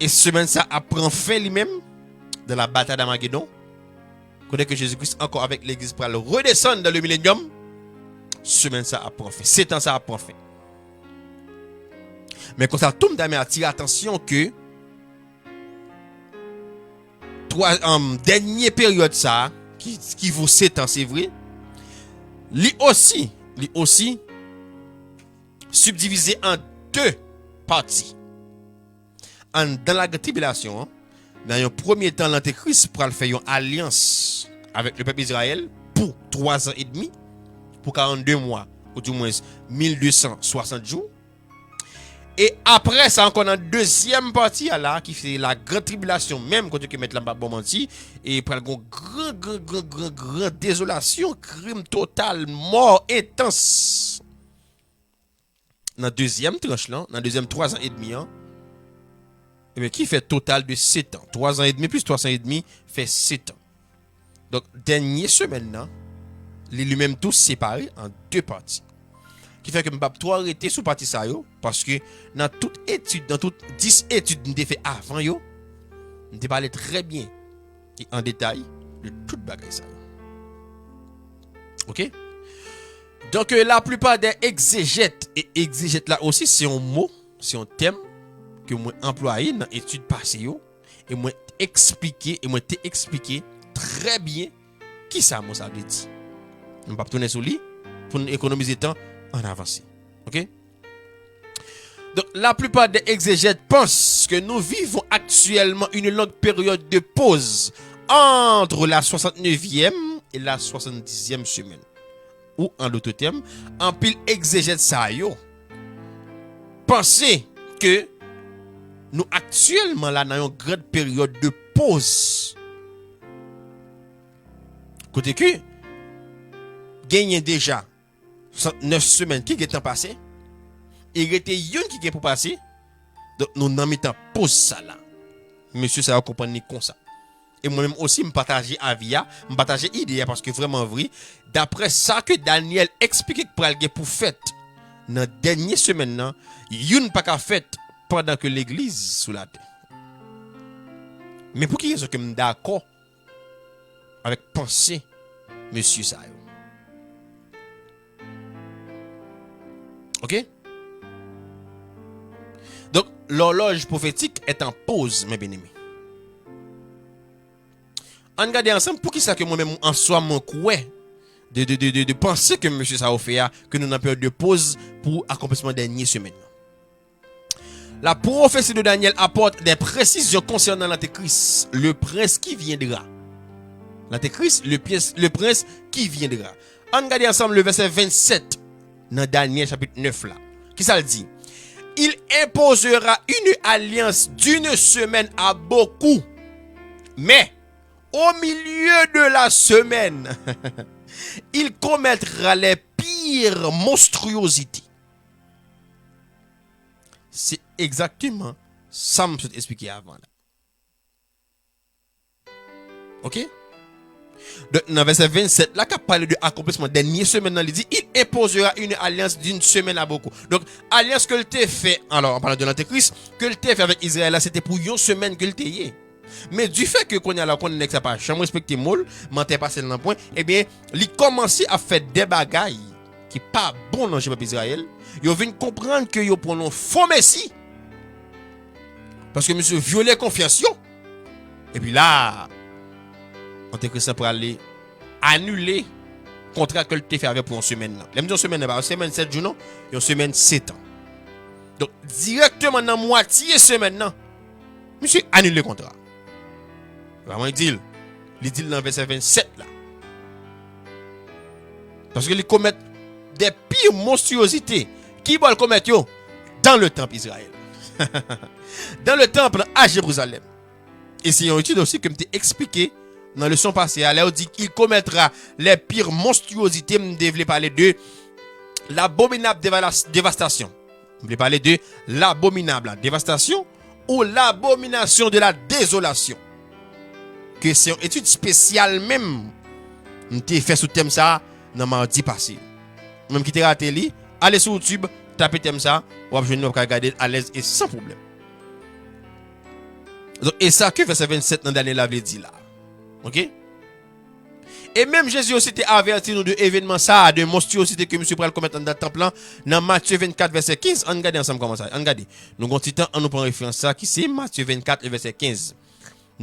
E semèn sa ap pran fen li menm dans la bataille d'Armagedon. Kote ke Jezi Kris ankò avèk legliz pral redesann dans le millénium. Semèn sa ap pran fen. Sèt an sa ap pran fen. Men konsa tou, m ta renmen atire atansyon ke twa, um, dènye peryòd sa a, ki, ki vo sèt an, se vre, li osi, li osi sibdivize an de pati. Anndan lagrand tribilasyon an, nan yon premye tan, Lantekris pral fè yon alyans avèk lepèp Izrayèl pou twa zan edmi, pou karannde mwa, oudimwens mil de san swasant jou. E apre sa ankò, nan dezyèm pati a la, ki se lagrand tribilasyon menm, kote ke mèt la m p ap ba w manti, e pral gon gran, gran, gran, gran, gran dezolasyon, krim total, mò entans. Nan dezyèm tranch lan, nan dezyèm twa zan edmi an, ebyen, ki fè total de sèt an. Twa zan edmi plis twa zan edmi fè sèt an. Donk, dènye semèn nan, li, li menm tou separe an de pati. Ki fè ke m p ap twò rete sou pati sa yo, paske nan tout etid, nan tout dis etid m te fè avan yo, m te pale trè byen e an detay de tout bagay sa yo. Oke? Donk, euh, la plupart des exégètes, e egzejèt la osi, se yon mo, se yon tèm ke mwen anplwaye nan etid pase yo, e mwen eksplike, e mwen te eksplike trè byen kisa mo sa vle di. M p ap tounen sou li, pou n ekonomize tan, ann avanse. Oke? Donc, la plupart des exégètes pensent que nous vivons actuellement une longue période de pause entre la soixante-neuvième et la soixante-dixième semaine. Ou, en d'autres termes, anpil egzejèt sa yo panse ke nou aktyèlman la nan yon gran peryòd de poz. Kote ke genyen deja swasannnèf semèn ki gentan pase, e rete youn ki gen pou pase, donk nou nan mitan poz sa la. Mesye sa yo konprann li konsa. E mwen menm osi, m pataje avi a, m pataje ide a, paske vrèman vre, daprè sa ke Danyèl eksplike k pral gen pou fèt nan dènye semèn nan, youn pa ka fèt pandan ke legliz sou latè. Men pou ki rezon ke m dakò avèk panse mesye sa yo? Oke? Donk, lòlòj pwofetik est en pause, mes bien-aimés. Ann gade ansanm poukisa ke mwen menm an swa mwen kwè de, de, de, de, de panse ke mesye sa yo fè a, ke nou nan peryòd de poz pou akonplisman dènye semèn nan. La prophétie de Daniel apporte des précisions concernant l'Antéchrist, le prince qui viendra. L'Antéchrist, le prince, le prince qui viendra. Ann gade ansanm le vèsè vennsèt nan Danyèl chapit nèf la. Kisa l di? Il imposera une alliance d'une semaine à beaucoup. Mais, au milieu de la semaine, il commettra les pire monstruosité. Se egzakteman sa m sot esplike avan la. Ok? Donk, nan vèsè vennsèt la, k ap pale de akonplisman dènye semèn nan, li di, il imposera une alliance d'une semaine à beaucoup. Donk, alyans ke l te fè, alò, an palan de lantekris, ke l te fè avèk Izrayèl la, se te pou yon semèn ke l te ye. Men difè ke kounye a la, konnen nèg sa pa janm respekte mo l, mantè pase l nan pwen, ebyen, li kòmanse ap fè de bagay ki pa bon nan je pèp Izrayèl. Yo vin konprann ke yo pran yon fo mesi. Paske misye vyole konfyans yo. Epi la, antikris lan prale anile kontra ke l te fè avè pou yon semèn nan. Lè m di yon semèn nan, pa yon semèn sèt jou non, yon semèn sèt an. Donk, dirèkteman nan mwatye semèn nan, misye anile kontra. E pa mwen ki di l, li di l nan vèsè vennsèt la. Paske li komèt de pire monstruosité. Ki bò l komèt yo? Dans le temple Israël. Dans le temple à Jérusalem. E se yon etid osi ke m te eksplike nan leson pase a. Lè yo di, il commettra les pires monstruosités, m te vle pale de l'abominable dévalas-, dévastation. M vle pale de l'abominable dévastation ou l'abomination de la désolation. Ke se yon etid espesyal menm m te fè sou tèm sa a nan madi pase. Ou menm ki te rate li, ale sou YouTube, tape tèm sa a, w ap jwenn li, w ap ka gade l alèz e san pwoblèm. Donk, e sa ke vèsè vennsèt nan Danyèl la vle di la. Ok? E menm Jezi osi te avèti nou de evènman sa a, de monstriyozite ke misye pral komèt anndan tanp lan, nan Matye vennkat, vèsè kenz. Ann gade ansanm kòman sa ye. Ann gade. Nou gon ti tan, ann nou pran referans sa ki se Matye vennkat, le vèsè kenz.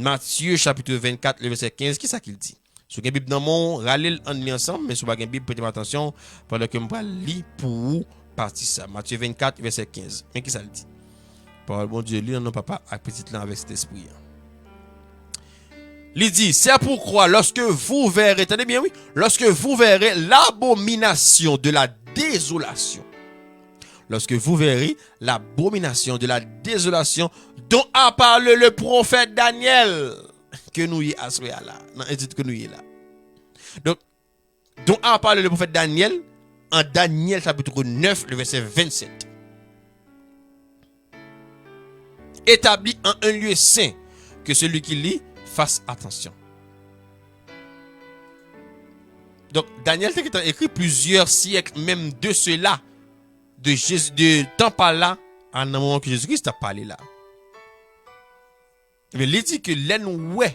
Matye, chapit vennkat, le vèsè kenz, kisa ki l di? Si w gen Bib nan men w, rale l, ann li ansanm, men si w pa gen Bib, prete m atansyon pandan ke m pral li pou ou pati sa. Matye vennkat, vèsè kenz. Men kisa l di? Pawòl Bondye li nan non Papa ak Pitit lan avèk Sentespri an. Li di, c'est pourquoi lorsque vous verrez, tande byen wi, lorsque vous verrez l'abomination de la désolation, lorsque vous verrez l'abomination de la désolation dont a parlé le prophète Daniel, ke nou ye aswè a la, nan etid ke nou ye la. Donk, dont a parlé le prophète Daniel, en Daniel chapitre neuf, le verset vingt-sept. Établi en un lieu saint, que celui qui lit fasse attention. Donk, Danyèl te gentan ekri plizyè syèk menm de sela, de Jezi, de tan pa la, a nan moman ke Jezi Kris t ap pale la. Ebyen, li di ke lè nou wè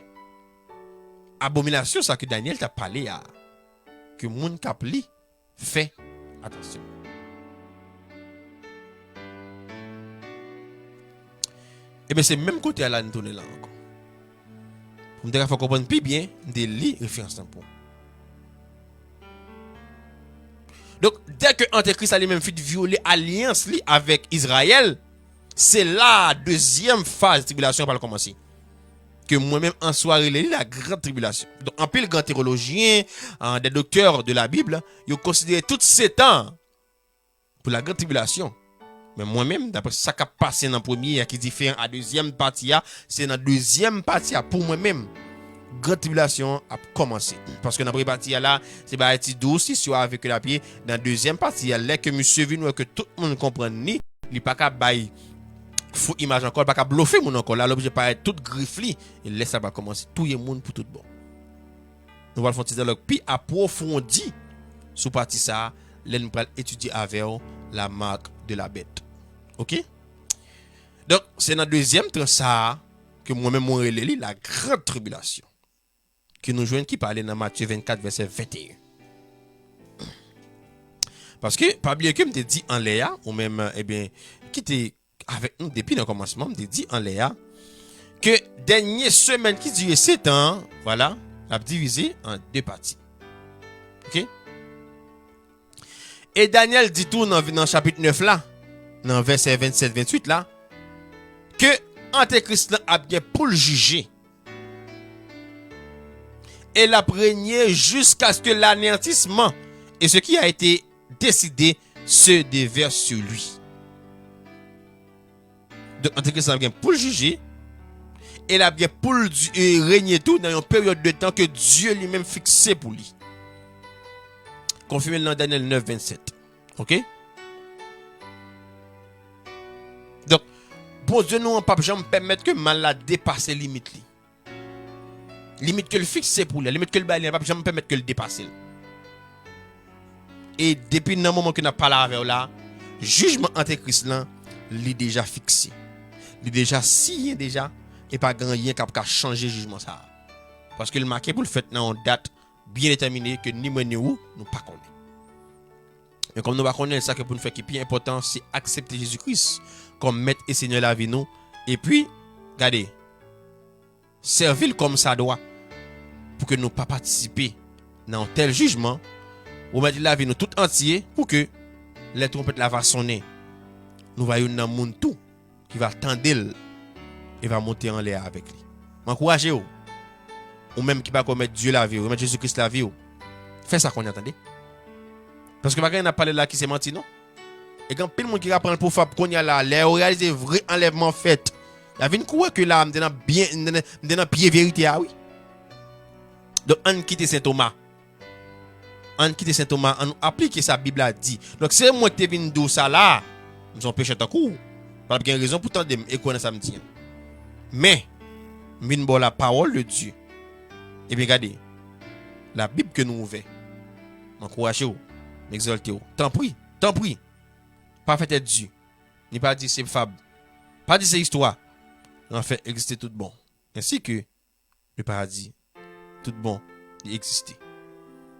abominasyon sa ke Danyèl t ap pale a, ke moun k ap li fè atansyon. Ebyen, se menm kote a la n tounen la ankò. Pou m te ka fè w konprann pi byen, m te li referans lan pou ou. Donk, dè ke antikris la li menm fin vyole alyans li avèk Izrayèl, se la dezyèm faz tribilasyon an pral kòmanse. Ke mwen menm an swa rele li la grande tribulation. Donk, anpil gran teyolojyen, euh, des docteurs de la Bible, yo konsidere tout se tan pou la grande tribulation. Men mwen menm, daprè sa k ap pase nan premye a ki diferan a dezyèm pati a, se nan dezyèm pati a pou mwen menm, grande tribulation an ap kòmanse. Paske nan premye pati a la, se bagay ti dous, istwa avèk lapye. Nan dezyèm pati a, lè ke misye vin wè ke tout moun konprann li, li pa ka bay fo imaj ankò, li pa ka blofe moun ankò, la l oblije parèt tout grif li, e lè sa va kòmanse touye moun pou tout bon. Nou pral fè yon ti dyalòg pi apwofondi sou pati sa a, lè n pral etidye avè w la marque de la bête. Ok? Donk, se nan dezyèm trans sa a ke mwen menm mwen rele li la grande tribulation. Ke nou jwenn ki pale nan Matye vennkat, vèsè venteyen. Paske, pa bliye ke m te di anlè a, ou menm, ebyen, ki te avèk nou depi nan kòmansman, m te di anlè a, ke dènye semèn ki dire sèt an, vwala, l ap divize an de pati. Ok? E Danyèl di tou nan, nan chapit nèf la, nan vèsè vennsèt, vennwit la, ke antikris lan ap gen pou l jije. Et l ap renye jusqu'à ce que l'anéantissement et ce qui a été décidé se déverse sur lui. Donk, antikris lan ap gen pou l jije, e l ap gen pou l di-, e renye tou nan yon peryòd de tan ke Dye li menm fikse pou li. Konfime l nan Danyèl nèf vennsèt. Oke? Donk, Bondye nou an p ap janm pèmèt ke mal la depase limit li. Limit ke l fikse pou li, limit ke l bay li an, p ap janm pèmèt ke l depase l. E depi nan moman ke n ap pale avè w la, jijman antikris lan, li deja fikse. Li deja siyen deja, e pa gen anyen k ap ka chanje jijman sa a. Paske l make pou l fèt nan yon dat byen detèmine ke ni mwen ni ou, nou pa konnen. Men kòm nou pa konnen, sa ke pou nou fè ki pi enpòtan, se aksepte Jezi Kris kòm Mèt e Senyè lavi nou. Epi, gade, sèvi l kòm sa dwa, pou ke nou pa patisipe nan yon tèl jijman, remèt li lavi nou tout antye, pou ke lè twonpèt la va sonnen, nou va youn nan moun tou ki va tande l e va monte anlè avèk li. M ankouraje w, ou menm ki pako remèt Dye lavi w, remèt Jezi Kris lavi w, fè sa kounye a, tande. Paske pa gen n ap pale la ki se manti, non. E gen anpil moun ki ka pran l pou fab kounye a la, lè yo reyalize vre anlèvman fèt, y a vin kwè ke la, m te nan byen, m te nan, m te nan pye verite a, wi. Donk, ann kite Sen Toma. Ann kite Sen Toma, ann nou aplike sa Bib la di. Donk, se mwen ki te vin di w sa la, m se yon pechè tankou w. Pa t ap gen rezon pou tande m e kwè nan sa m di an. Men, m vin ba w la parole de Dieu. Ebyen, gade, la Bib ke nou ouvè. M ankouraje w, m egzòlte w. Tanpri, tanpri, pa fè tèt di. Ni pa di se fab. Pa di se istwa. Lanfè egziste tout bon. Ensi ke le paradi tout bon li egziste.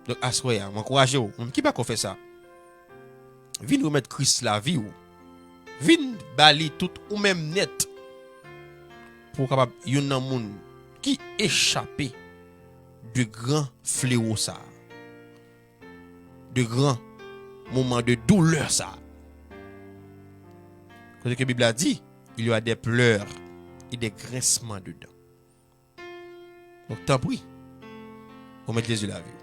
Donk, aswè a, m ankouraje w, ou menm ki pako fè sa, vin remèt Kris lavi w. Vin ba li tout ou menm nèt. Pou w kapab youn nan moun ki echape de gran flewo sa a. De gran moman de doulè sa a. Kote ke Bib la di, il y aura des pleurs et des grincements de dents. Donk, tanpri, remèt Jezi lavi w.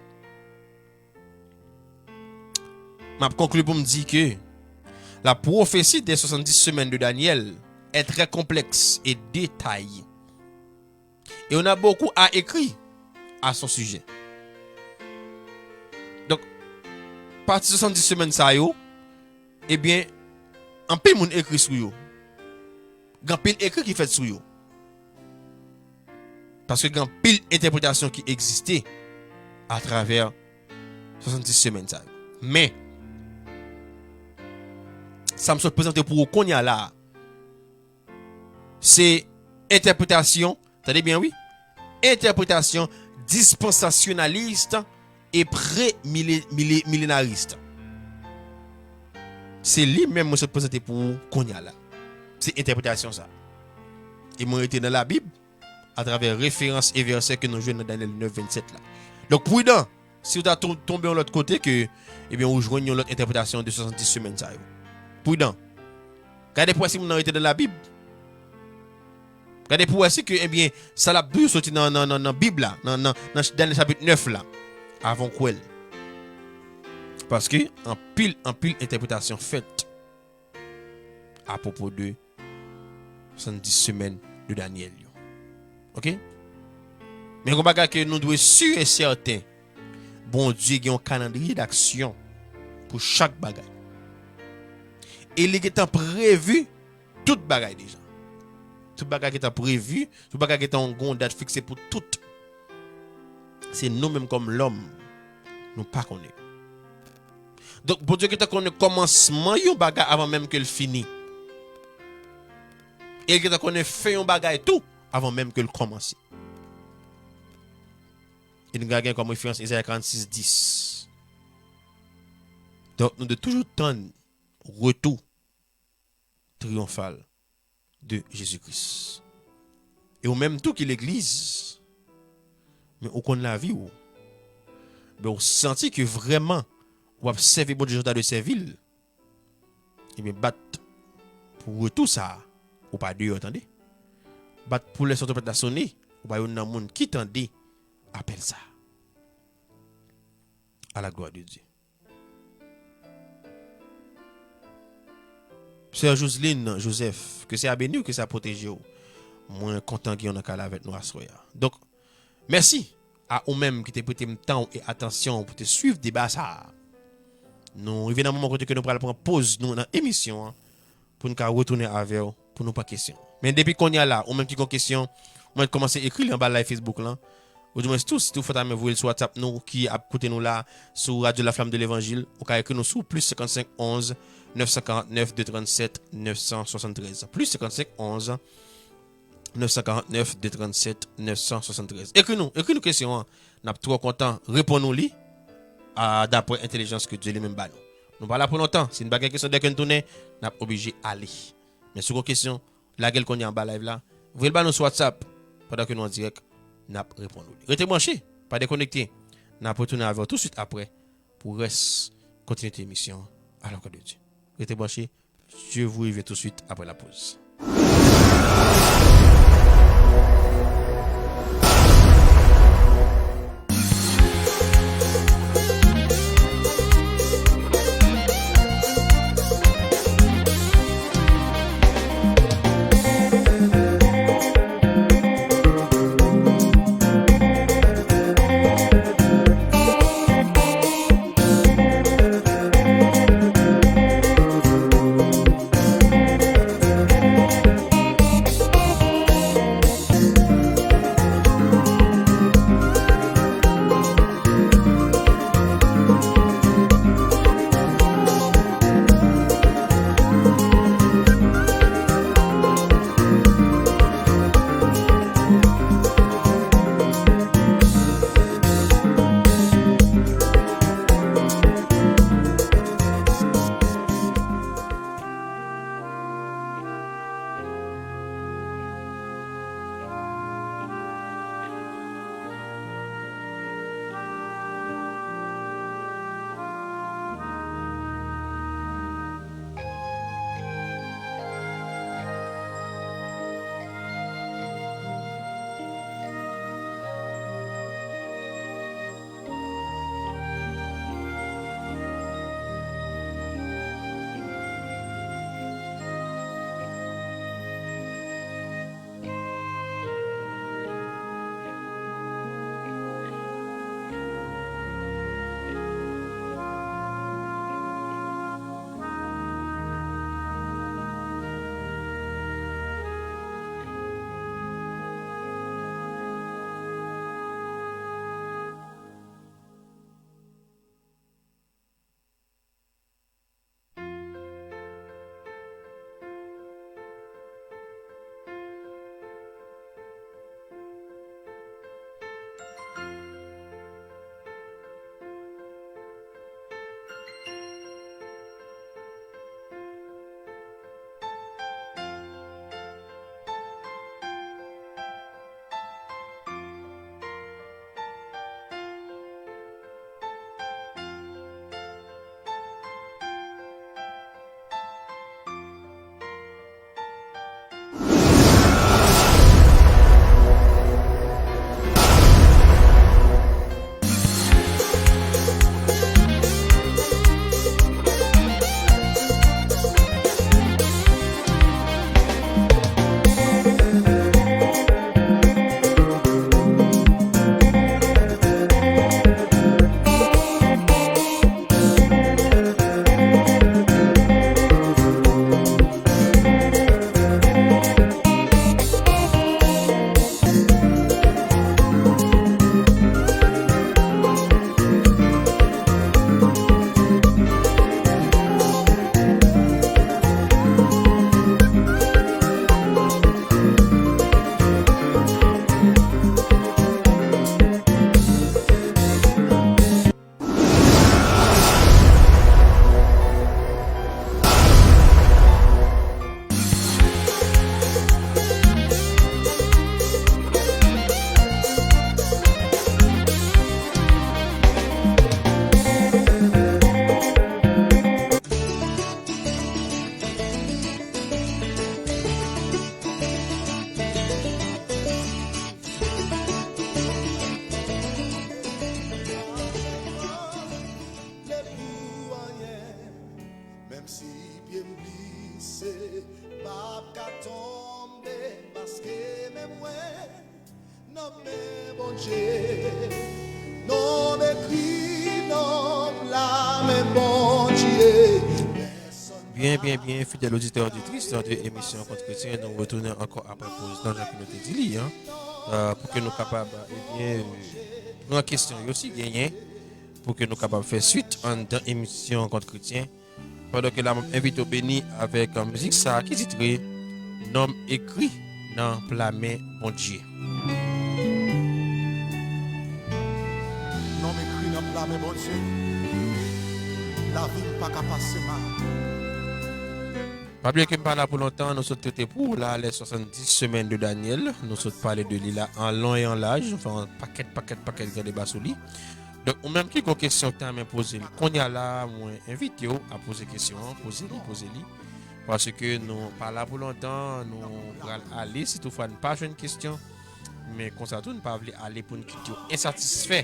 M ap konkli pou m di ke la prophétie des soixante-dix semaines de Daniel est très complexe et détaillée. Et on a beaucoup à écrire à son sujet. Donk, pati swasanndis semèn sa yo, ebyen, anpil moun ekri sou yo. Gen anpil ekri ki fèt sou yo. Paske gen anpil entèpretasyon ki egziste atravè swasanndis semèn sa yo. Men, sa m sot prezante pou ou kounye a la a, se entèpretasyon, tande byen wi, entèpretasyon dispansasyonalis e pre-milenaris. Se li menm mwen sot prezante pou ou kounye a la. Se entèpretasyon sa. E mwen rete nan Labib atravè referans e vèsè ke nou jwenn nan Danyèl nèf vennsèt la. Donk, pridan, si w ta tou-, tonbe yon lòt kote ke, ebyen, ou jwenn yon lòt entèpretasyon de swasanndis semèn sa yo. Pridan. Gade pou wè si moun nan rete nan Labib. Gade pou wè si ke, ebyen, sa l ap di w soti nan, nan, nan, nan Bib la, nan, nan, nan Danyèl chapit nèf la, avan w kwè l. Paske anpil, anpil entèpretasyon fèt apwopo de swasanndis semèn de Danyèl yo. Oke? Men yon bagay ke nou dwe si e sèten, Bondye gen yon kalandriye daksyon pou chak bagay. E li gentan previ tout bagay deja. Tout bagay gentan previ, tout bagay gentan gen yon dat fikse pou tout. Se nou menm kòm lòm, nou pa konnen. Donk, Bondye gentan konnen kòmansman yon bagay avan menm ke l fini. E l gentan konnen fen yon bagay tou avan menm ke l kòmanse. E nou ka gen kòm referans Ezaya karannsis dis. Donk, nou dwe toujou tann retou triyonfal de Jezi Kris. E ou menm tou ki legliz, men ou konn lavi w, men ou santi ke vrèman w ap sèvi Bondye jan w ta dwe sèvi l, ebyen, bat pou retou sa a, ou pa deyò, tande. Bat pou lè son twonpèt la sone, ou pa youn nan moun ki tande apèl sa a. À la gloire de Dieu. Sè Joseline Joseph, ke Seyè a beni w, ke Seyè a pwoteje w. Mwen kontan gen w nan kay la avèk nou aswè a. Donk, mèsi a ou menm ki te prete m tan w e atansyon w pou te swiv deba sa a. Nou rive nan moman kote ke nou pral pran poz nou nan emisyon an pou n ka retounen avè w, pou nou pran kesyon. Men depi kounye a la, ou menm ki gon kesyon, ou mèt kòmanse ekri li anba live Facebook lan. Oudimwens tou, si tou fè ta men voye l sou WhatsApp nou ki ap koute nou la sou Radio La Flamme de l'Évangile, ou ka ekri nou sou plis senkannsenk onz nèf san karannèf de trannsèt nèf san swasanntrèz. Plis senkannsenk onz nèf san karannèf de trannsèt nèf san swasanntrèz. Ekri nou, ekri nou kesyon an. N ap twò kontan reponn ou li a, daprè entèlijans ke Dye li menm ba nou. Nou pa la pou lontan. Si n pa gen kesyon dèke n tounen, n ap oblije ale. Men si w gon kesyon, lage l kounye a anba live la. Voye l ba nou sou WhatsApp. Pandan ke nou an dirèk, n ap reponn ou li. Rete branche, pa dekonekte. N ap retounen avè w touswit aprè pou rès kontinite emisyon an. A la glwa de Dye. Rete branche. Je vous reviens tout de suite après la pause. Menm si pye m glise, m ap ka tonbe, paske men mwen nan men Bondye. Non m ekri nan men Bondye. Byen, byen, byen, fidèl oditè, oditris de emisyon Kont Kretyen, nou retounen ankò apre poz lan, jan ke nou te di li, an, euh, pou ke nou kapab, ebyen, euh, pran kesyon yo si genyen, pou ke nou kapab fè swit anndan emisyon Kont Kretyen. Pandan ke la, m ap envite w beni avèk, euh, mizik sa a ki titre Nonm ekri nan pla men Bondye. Nonm ekri nan pla men Bondye. Lavi m pa ka pase mal. Pa bliye ke m pa la pou lontan, nou sot trete pou w la, les soixante-dix semaines de Daniel. Nou sot pale de li la an lon e an laj, nou fè yon pakèt, pakèt, pakèt gran deba sou li. Donk, ou menm ki gon kesyon ki ta renmen poze l, kounye a la, mwen envite w a poze kesyon an, poze li, poze li. Paske nou pa la pou lontan, nou pral ale, si toutfwa n pa jwenn kesyon. Men konsa tou, n pa vle ale pou n kite w ensatisfè.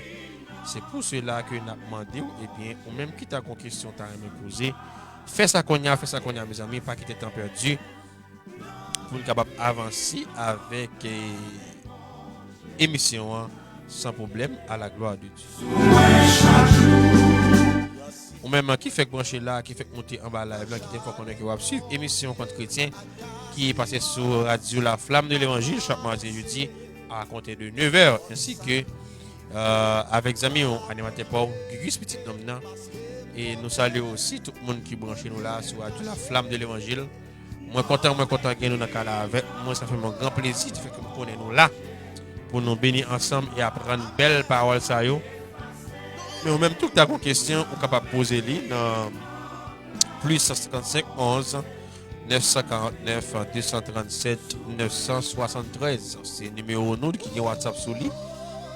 Se pou sela ke n ap mande w, ebyen, ou menm ki ta gon kesyon ta renmen poze, fè sa kounye a, fè sa kounye a, mezanmi, pa kite tan pèdi. Pou n kapab avanse avèk, eh, emisyon an san pwoblèm, à la gloire de Dieu. Ou menm ki fèk branche la, ki fèk moute anba live la, ki te fè konnen ke w ap swiv emisyon Kont Kretyen ki pase sou radyo La Flamme de l'Évangile chak madi e jedi a konte de nev è, ensi ke, euh, avèk zanmi w, animatè pa w, Gugus Pitit Nonm nan. E nou salye osi tout moun ki branche nou la sou radyo La Flamme de l'Évangile. Mwen kontan, mwen kontan gen nou nan kay la avèk mwen. Sa fè m yon gran plezi, sa fè ke m konnen nou la pou nou beni ansanm e aprann bèl pawòl sa yo. Men ou menm tou ki ta gon kesyon, ou kapab poze li nan plis san senkannsenk onz nèf san karannèf de san trannsèt nèf san swasanntrèz. Se nimewo nou ki gen WhatsApp sou li.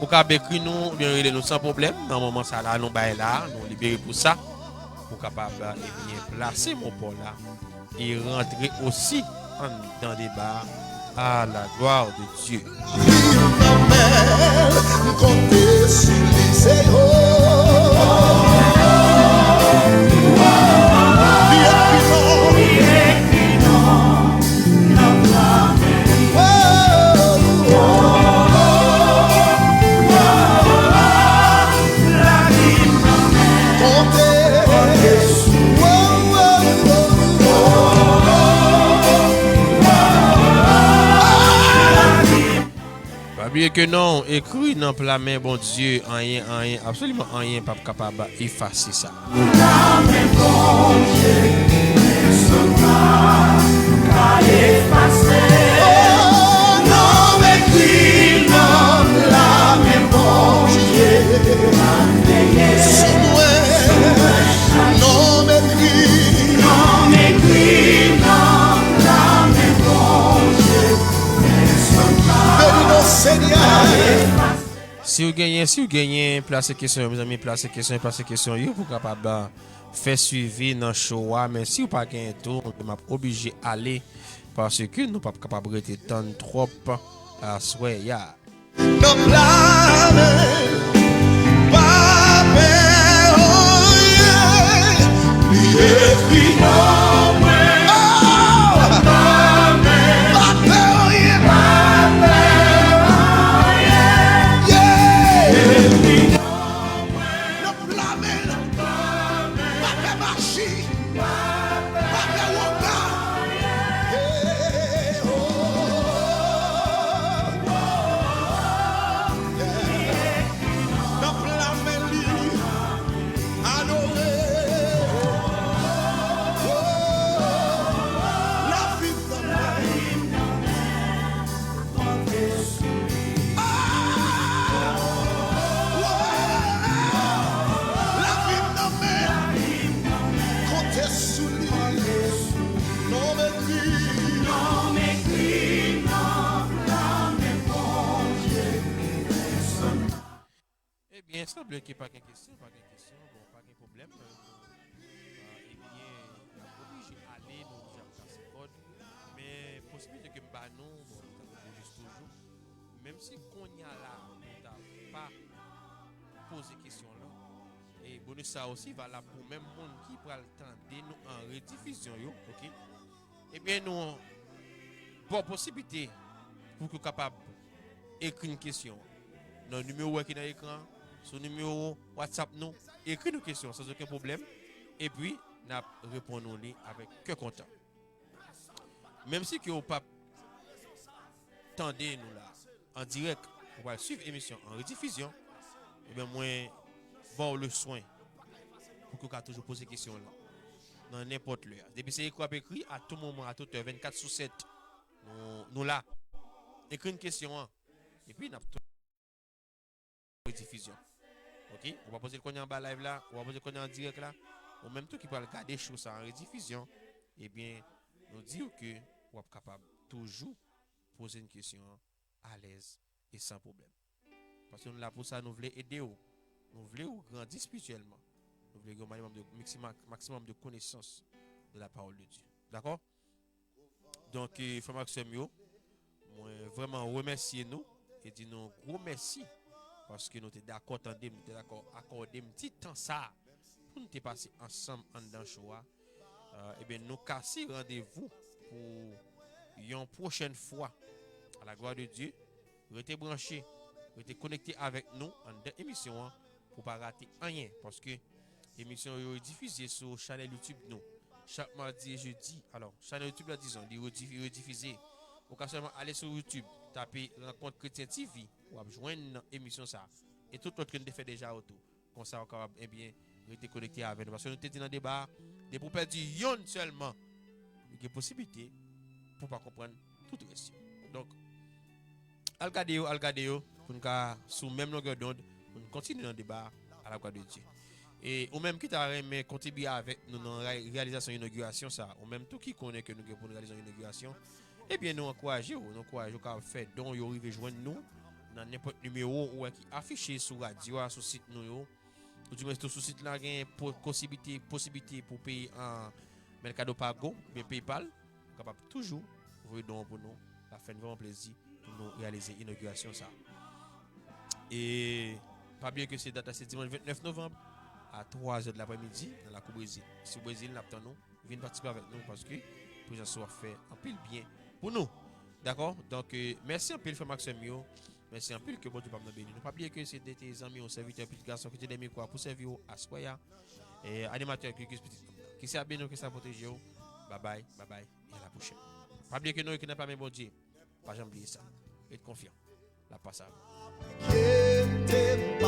Ou kab ekri nou oubyen rele nou san pwoblèm. Nan moman sa la, nou bay la, nou libere pou sa. Ou kapab, ebyen, plase mo pa w la e rantre osi anndan deba a. À la gloire de Dieu. Lavi m nan men l, m konte sou li, Senyè. Li ekri non. Pa bliye ke non ekri nan pla men Bondye, anyen, anyen, absoliman anyen p ap kapab efase sa. Nan men Bondye, pèsonn pa ka efase. Oh, non m ekri nan pla men Bondye. Sou mwen, non m ekri. Non m ekri nan pla men Bondye. Pèsonn pa ka efase. Si w genyen, si w genyen, plase kesyon yo, mezanmi, plase kesyon yo, plase kesyon yo pou w kapab, ah, fè swivi nan show a. Men si w pa genyen tou, m ap oblije ale, paske nou p ap kapab rete tann twòp aswè a. Nan pla men, pa pè anyen. Li ekri non mwen. Oh! Nan pla men. Pa pè anyen. Pa pè anyen. Yeah! Li ekri non mwen. Nan pla men. Pa pè maji. Pa pè woka. Hey, oh. Yeah. Nan pla men li. Adore. Oh, lavi m nan men. Ah! Oh! Lavi m nan men. Konte sou li. Non m ekri. Non m ekri nan pla men Bondye. Ebyen, sanble ke pa gen kesyon, pa gen kesyon, bon, pa gen pwoblèm. Euh, ebyen, n ap oblije ale, nou oblije ap kase kòd. Men posiblite ke m ba nou, bon, tankou bonus toujou, menm si kounye a la, nou ta pa poze kesyon lan, e bonus sa osi valab pou menm moun ki pral tande nou an redifizyon yo, oke? Ebyen, nou ba w posiblite pou ke w kapab ekri n kesyon nan nimewo ki nan ekran, sou nimewo WhatsApp nou, ekri nou kesyon san okenn pwoblèm. Epi, n ap reponn ou li avèk kè kontan. Menm si ke w p ap tande nou la an dirèk, ou pral swiv emisyon an redifizyon, ebyen, mwen ba w le swen pou ke w ka toujou poze kesyon w lan nan nenpòt lè. Depi se ekri w ap ekri, a tou moman, a tout è, vennkat sou sèt, nou, nou la. Ekri n kesyon an, epi n ap tou redifizyon. Ok? Ou pa poze l kounye a anba live la, ou pa poze l kounye a an dirèk la, ou menm tou ki pral gade show sa an redifizyon, ebyen, nou di w ke w ap kapab toujou poze n kesyon an alèz e san pwoblèm. Paske nou la pou sa, nou vle ede w. Nou vle w grandi espirityèlman. Nou vle gen yon maksimòm de, maksimòm, maksimòm de konesans de la parole de Dieu. Dakò? Donk, eh, frè m ak sè m yo, mwen vrèman remèsye nou e di nou gwo mèsi paske nou te dakò tande m, nou te dakò akòde m ti tan sa a pou nou te pase ansanm anndan show a. Euh, ebyen, nou kase randevou pou yon pwochèn fwa. A la glwa de Dye, rete branche, rete konekte avèk nou anndan emisyon an pou pa rate anyen, paske emisyon yo redifize sou chanèl YouTube nou chak madi e jedi. Alò, chanèl YouTube la, dizon, li redi-, redifize. Ou ka sèlman ale sou YouTube, tape Rankont Kretyen T V, w ap jwenn emisyon sa a. E tout lòt ke n te fè deja yo tou. Konsa, w kapab, ebyen, rete konekte avè nou. Paske nou te di nan deba a, depi w pèdi yonn sèlman, ou gen posiblite pou w pa konprann tout rès yo. Donk, al gade yo, al gade yo, pou n ka sou menm longè dond, pou n kontinye nan deba a, a la glwa de Dye. E ou menm ki ta renmen kontribye avèk nou nan rey-, reyalizasyon inogirasyon sa a, ou menm tou ki konnen ke nou gen pou n reyalize yon inogirasyon, ebyen, nou ankouraje w, nou ankouraje w kapab fè don yo rive jwenn nou nan nenpòt nimewo ou wè ki afiche sou radyo a, sou sit nou yo, ou di mwen tou sou sit la gen po-, posiblite, posiblite pou peye an Mercado Pago, oubyen PayPal, ou kapab toujou voye don pou nou. L ap fè n vrèman plezi pou nou reyalize inogirasyon sa a. E pa bliye ke se dat la, se dimanch vennèf novanm a twa zè de laprèmidi nan lakou Brezil. Si w Brezil, n ap tann ou. Vin patisipe avèk nou paske prezans ou ap fè anpil byen pou nou. Dakò? Donk, eh, mèsi anpil, frè m ak sè m yo. Mèsi anpil, ke Bondye pa m nan beni nou. Pa bliye ke se te, te zanmi w, sèvitè, pitit gason ki te dèyè mikwo a pou sèvi w aswè a. E animatè Gugus, pitit nonm nan. Ke Seyè a beni w, ke Seyè a pwoteje w. Babay, babay, e a la pwochèn. Pa bliye ke nou rekile nan men Bondye. Pa janm bliye sa. Ret konfyan. L ap pase avè w. Ke m te